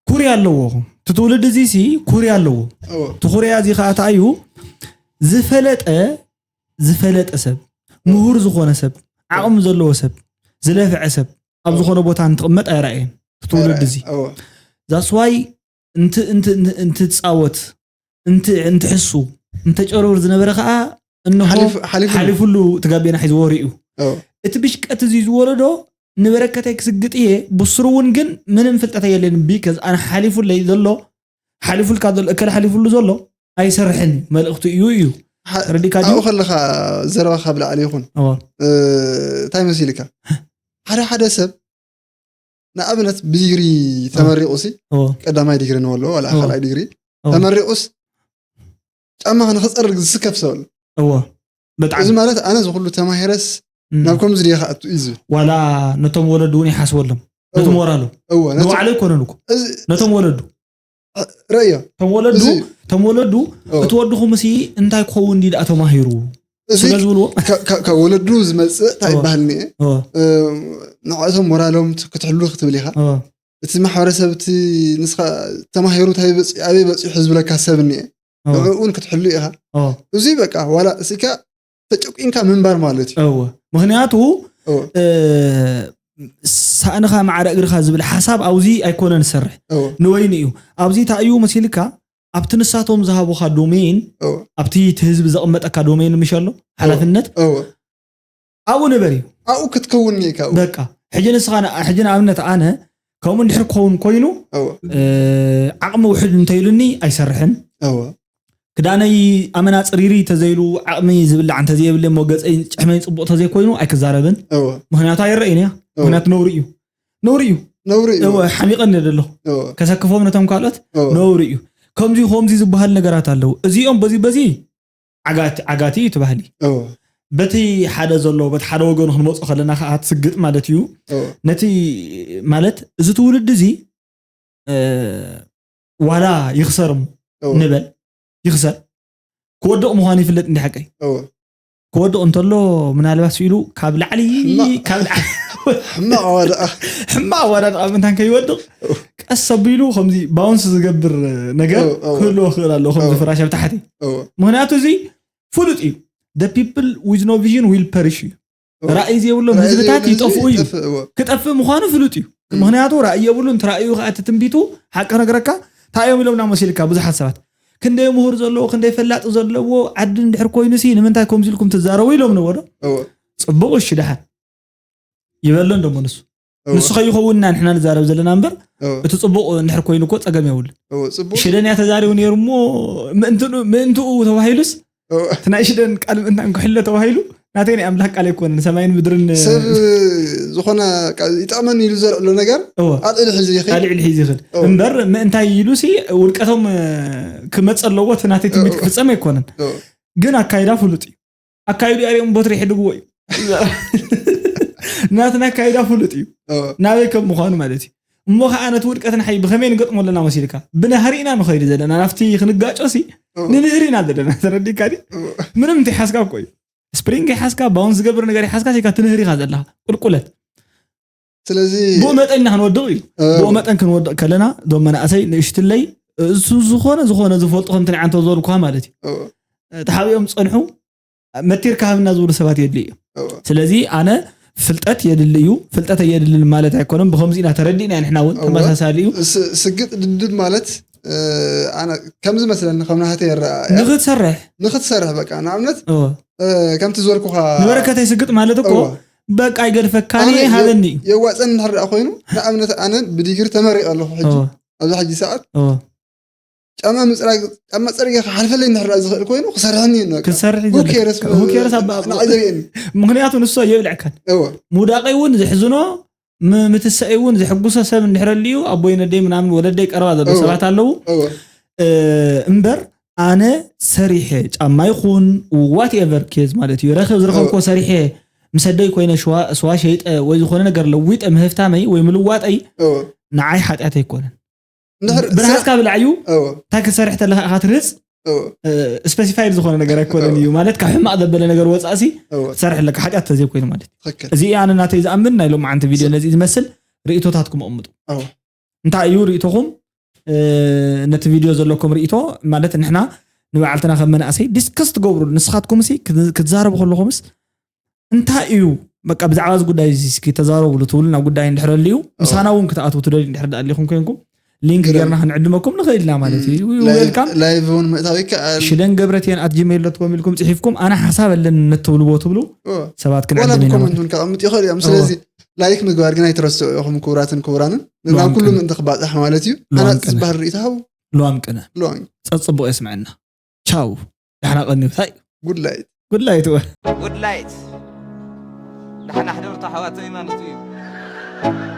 ኩሪ ኣለዎ። እቲ ትውልዲ እዚ ሲ ኩሪ ኣለዎ። እቲ ኩሪያ እዚ ከዓ እንታይ እዩ? ዝፈለጠ ዝፈለጠ ሰብ፣ ምሁር ዝኾነ ሰብ፣ ዓቕሚ ዘለዎ ሰብ፣ ዝለፍዐ ሰብ ኣብ ዝኾነ ቦታ እንትቕመጥ ኣይረኣየን። እቲ ትውልዲ እዚ that's why እንትፃወት እንትሕሱ እንተጨርብር ዝነበረ ከዓ እንሆ ሓሊፉሉ ትጋቤና ሒዝዎ ሪኡ። እቲ ብሽቀት እዚ ዝወለዶ ንበረከተይ ክስግጥ እየ ብስሩ እውን ግን ምንም ፍልጠት የለን። ቢከዝ ኣነ ሓሊፉለይ ዘሎ ሓሊፉልካ ዘሎ እከለ ሓሊፉሉ ዘሎ ኣይሰርሕን እዩ መልእኽቱ እዩ እዩ ረዲካ ኣብኡ ከለካ ዘረባካ ብላዕሊ ይኹን እንታይ መሲልካ ሓደ ሓደ ሰብ ንኣብነት ብዲግሪ ተመሪቑ ሲ ቀዳማይ ዲግሪ ንበሎ ዋላ ካልኣይ ዲግሪ ተመሪቑስ ጫማ ንክፀርግ ዝስከፍ ሰብ ኣሎ። እዎ ብጣዕሚ እዚ ማለት ኣነ ዝኩሉ ተማሂረስ ናብ ከምዚ ድየ ክኣቱ እዩ ዝብል። ዋላ ነቶም ወለዱ እውን ይሓስበሎም ነቶም ወራሉ እዎ ነቲ ንባዕሉ ኣይኮነን እኮ እዚ ነቶም ወለዱ ረእዮ እቶም ወለዱ እዚ እቶም ወለዱ እዎ። እቲ ወድኹም ሲ እንታይ ክኸውን ድዩ ደኣ ተማሂሩ እዚ ስለ ዝብልዎ ካብ- ካብ ካብ ወለዱ ዝመፅእ እንታይ እዎ። ይበሃል እኒአ እዎ፣ ንዕእቶም ሞራሎም ክትሕሉ ክትብል ኢኻ እዎ፣ እቲ ማሕበረሰብ እቲ ንስኻ ተማሂሩ እንታይ በፂ- ኣበይ በፂሑ ዝብለካ ሰብ እኒአ እዎ፣ ንዕኡ እውን ክትሕሉ ኢኻ እዎ፣ እዚ በቃ ዋላ እስካ ተጨቂንካ ምንባር ማለት እዩ እዎ። ምክንያቱ እዎ። እ፣ ሳእንኻ ማዕረ እግርኻ ዝብል ሓሳብ ኣብዚ ኣይኮነን ዝሰርሕ እዎ። ንወይኒ እዩ ኣብዚ እንታይ እዩ መሲልካ ኣብቲ ንሳቶም ዝሃቡኻ ዶሜን እዎ። ኣብቲ እቲ ህዝቢ ዘቐመጠካ ዶሜን ምሽ ኣሎ ሓላፍነት እዎ። ኣብኡ ንበር እዩ ኣብኡ ክትከውን እኒካ በቃ ሕጂ ንስኻ ን- ሕጂ ንኣብነት ኣነ ከምኡ እንድሕር ክኸውን ኮይኑ እዎ። እ፣ ዓቕሚ ውሕድ እንተይሉኒ ኣይሰርሕን እዎ። ክዳነይ ኣመና ፅሪሪ ተዘይሉ ዓቕሚ ዝብላዕ እንተዘየብለ እሞ ገፀይ ጭሕመይ ፅቡቕ ተዘይኮይኑ ኣይክዛረብን እዎ። ምክንያቱ ኣይረእን እያ እዎ። ምክንያቱ ነውሪ እዩ ነውሪ እዩ ነውሪ እዩ እወ ሓሚቐኒ ደለኹ እዎ። ከሰክፎም ነቶም ካልኦት እዎ። ነውሪ እዩ ከምዚ ከምዚ ዝበሃል ነገራት ኣለዉ እዚኦም በዚ በዚ ዓጋቲ ዓጋቲ እዩ ትባህሊ እዎ። በቲ ሓደ ዘሎ በቲ ሓደ ወገኑ ክንመፁ ከለና ከዓ ትስግጥ ማለት እዩ እዎ። ነቲ ማለት እዚ ትውልዲ እዚ እ፣ ዋላ ይኽሰር እሞ እዎ። ንበል ይኽሰር ክወድቕ ምዃኑ ይፍለጥ እንዲ ሓቀይ እዎ። ክወድቕ እንተሎ ምናልባት ስኢሉ ካብ ላዕሊ ሕማቕ። ካብ ላዕሊ ሕማቕ ኣዋድኣ ሕማቕ ኣዋዳድኣ ምንታን ከይወድቕ ቀስ ኣቢሉ ከምዚ ባውንስ ዝገብር ነገር እዎ፣ እዎ። ክህልዎ ክእል ኣለዎ ከምዚ እዎ። ፍራሽ ኣብ ታሕቲ እዎ። ምክንያቱ እዚ ፍሉጥ እዩ the people with no vision will perish እዩ ራእይ ዘይብሎም ህዝብታት ይጠፍኡ እዩ ክጠፍእ ምዃኑ ፍሉጥ እዩ ምክንያቱ ራእይ የብሉን ትራእዩ ከዓ እቲ ትንቢቱ ሓቂ ነግረካ እንታይ እዮም ኢሎም ናብ መሲልካ ብዙሓት ሰባት ክንደይ ምሁር ዘለዎ ክንደይ ፈላጢ ዘለዎ ዓዲ እንድሕር ኮይኑ ሲ ንምንታይ ከምዚ ኢልኩም ትዛረቡ ኢሎም ንዎ ዶ ፅቡቅ እሺ ድሓን ይበሎ እንደሞ ንሱ ንሱ ከይኸውን ኢና ንሕና ንዛረብ ዘለና እምበር እቲ ፅቡቅ እንድሕር ኮይኑ እኮ ፀገም የብሉን ሽደን እያ ተዛሪቡ ነይሩ እሞ ምእንትኡ ተባሂሉስ እቲ ናይ ሽደን ቃል ምእንታን ክሕሎ ተባሂሉ ናተይ ናይ ኣምላኽ ቃል ኣይኮነን ሰማይን ምድርን ሰብ ዝኾነ ይጠቕመኒ ኢሉ ዘልዕሎ ነገር ኣልዕሊ ሕዚ ይኽእል ኣልዕሊ ሕዚ ይኽእል እምበር ምእንታይ ኢሉ ሲ ውልቀቶም ክመፅ ኣለዎ እቲ ናተይ ትንቢት ክፍፀም ኣይኮነን ግን ኣካይዳ ፍሉጥ እዩ ኣካይዱ ኣሪኦም ቦትሪ ይሕድግዎ እዩ ናትና ኣካይዳ ፍሉጥ እዩ። ናበይ ከም ምዃኑ ማለት እዩ። እሞ ከዓ ነቲ ውድቀት ንሓይ ብኸመይ ንገጥሞ ኣለና መሲልካ? ብናህሪ ኢና ንኸይድ ዘለና። ናብቲ ክንጋጮ ሲ ንንህሪ ኢና ዘለና። ተረዲካ ድዩ? ምንም እንተይሓዝካ እኮ እዩ። ስፕሪንግ ይሓዝካ፣ ባውንስ ዝገብር ነገር ይሓዝካ፣ ሲካ ትንህሪኻ ዘለኻ ቁልቁለት። ስለዚ ብኡ መጠን ኢና ክንወድቕ እዩ። ብኡ መጠን ክንወድቕ ከለና፣ ዶም መናእሰይ ንእሽትለይ እሱ ዝኾነ ዝኾነ ዝፈልጡ ከምቲ ንዓንተ ዝበልኩኻ ማለት እዩ። ተሓቢኦም ፀንሑ፣ መቲርካ ሃብና ዝብሉ ሰባት የድልዩ እዮም። ስለዚ ኣነ ፍልጠት የድሊ እዩ፣ ፍልጠት የድልን ማለት ኣይኮነን። ብከምዚ ኢና ተረዲእና ንሕና እውን ተመሳሳሊ እዩ። ስግጥ ድድብ ማለት ከምዚ መስለኒ ከም ናህተ ይረኣ። ንክትሰርሕ ንክትሰርሕ በቃ ንኣብነት ከምቲ ዝበልኩኻ ንበረከተይ ስግጥ ማለት እኮ በቃ ይገድፈካኒ ሃበኒ እዩ። የዋፀን እንድሕር ደኣ ኮይኑ ንኣብነት ኣነ ብዲግሪ ተመሪቀ ኣለኹ ሕጂ ኣብዚ ሕጂ ሰዓት ጫማ ምፅራግ ጫማ ፀሪገ ክሓልፈለይ እንድሕር ደኣ ዝኽእል ኮይኑ ክሰርሐኒ እዩ በቃ። ክሰርሕ እዩ Who ዘለካ። cares? Who cares about- ንዓይ ዘርእየኒ ምክንያቱ ንሱ የብልዕካን እወ ምውዳቀይ እውን ዝሕዝኖ ም- ምትሳኤ እውን ዝሕጉሶ ሰብ እንድሕረልዩ ኣቦይ ነደይ ምናምን ወለደይ ቀረባ ዘሎ እወ። ሰባት ኣለዉ እወ እ፣ እምበር ኣነ ሰሪሐ ጫማ ይኹን ዋትኤቨር ኬዝ ማለት እዩ ረኸብ ዝረኸብኮ ሰሪሐ ምስ ኣደይ ኮይነ ሽዋ- ስዋ ሸይጠ ወይ ዝኾነ ነገር ለዊጠ ምህፍታመይ ወይ ምልዋጠይ እወ ንዓይ ሓጢኣት ኣይኮነን። እንድሕር ብርሃትካ ብላዕ እዩ። እወ እንታይ ክትሰርሕ ተለካ ኢኻ ትርህፅ እወ ስፔሲፋይድ ዝኾነ ነገር ኣይኮነን እዩ ማለት ካብ ሕማቕ ዘበለ ነገር ወፃእሲ እወ ትሰርሕ ኣለካ ሓጢኣት ተዘይኮይኑ ማለት እዩ። ትኽክል እዚ ኣነ ናተይ ዝኣምን ናይ ሎማዓንቲ ቪድዮ ነዚ ዝመስል ርእቶታትኩም ኣቕምጡ። እወ እንታይ እዩ ርእቶኹም? እ፣ ነቲ ቪድዮ ዘለኩም ርእቶ ማለት ንሕና ንባዕልትና ከም መናእሰይ ዲስከስ ትገብሩ ንስኻትኩም ሲ ክት- ክትዛረቡ ከለኹምስ እንታይ እዩ በቃ ብዛዕባ እዚ ጉዳይ እዚ እስኪ ተዛረቡሉ ትብሉ ናብ ጉዳይ እንድሕር ኣልዩ ምሳና እውን ክትኣትዉ ትደልዩ እንድሕር ኣሊኹም ኮይንኩም ሊንክ ገይርና ክንዕድመኩም ንኽእል ኢና ማለት እዩ። ዌልካም ላይቭ እውን ምእታው ይከኣል። ሽደን ገብረትየን ኣት ጂሜል ዶት ኮም ኢልኩም ፅሒፍኩም ኣነ ሓሳብ ኣለኒ ነትብልዎ ትብሉ እወ። ሰባት ዋላ ክንዕድም ኢና ብኮመንት ማለት እዩ። እውን ከቐምጥ ይኽእል እዮም። እወ። ስለዚ ላይክ ምግባር ግን ኣይትረስዑ ኢኹም ክቡራትን ክቡራንን ናብ ሉኣም ኩሉ ቅነ- ምእንቲ ክባፅሕ ማለት እዩ። ሉኣም ሃናፂ ቅነ- ዝበሃል ርእቶ ሃቡ ሉኣም ቅነ ሉኣም ፀፅቡቕ የስምዐና። ቻው ዳሕና ቀንዩ እንታይ እዩ? ጉድላይት ጉድላይት እወ ጉድላይት ዳሕና ሕደርቶ ሓዋተይ ማለት እዩ።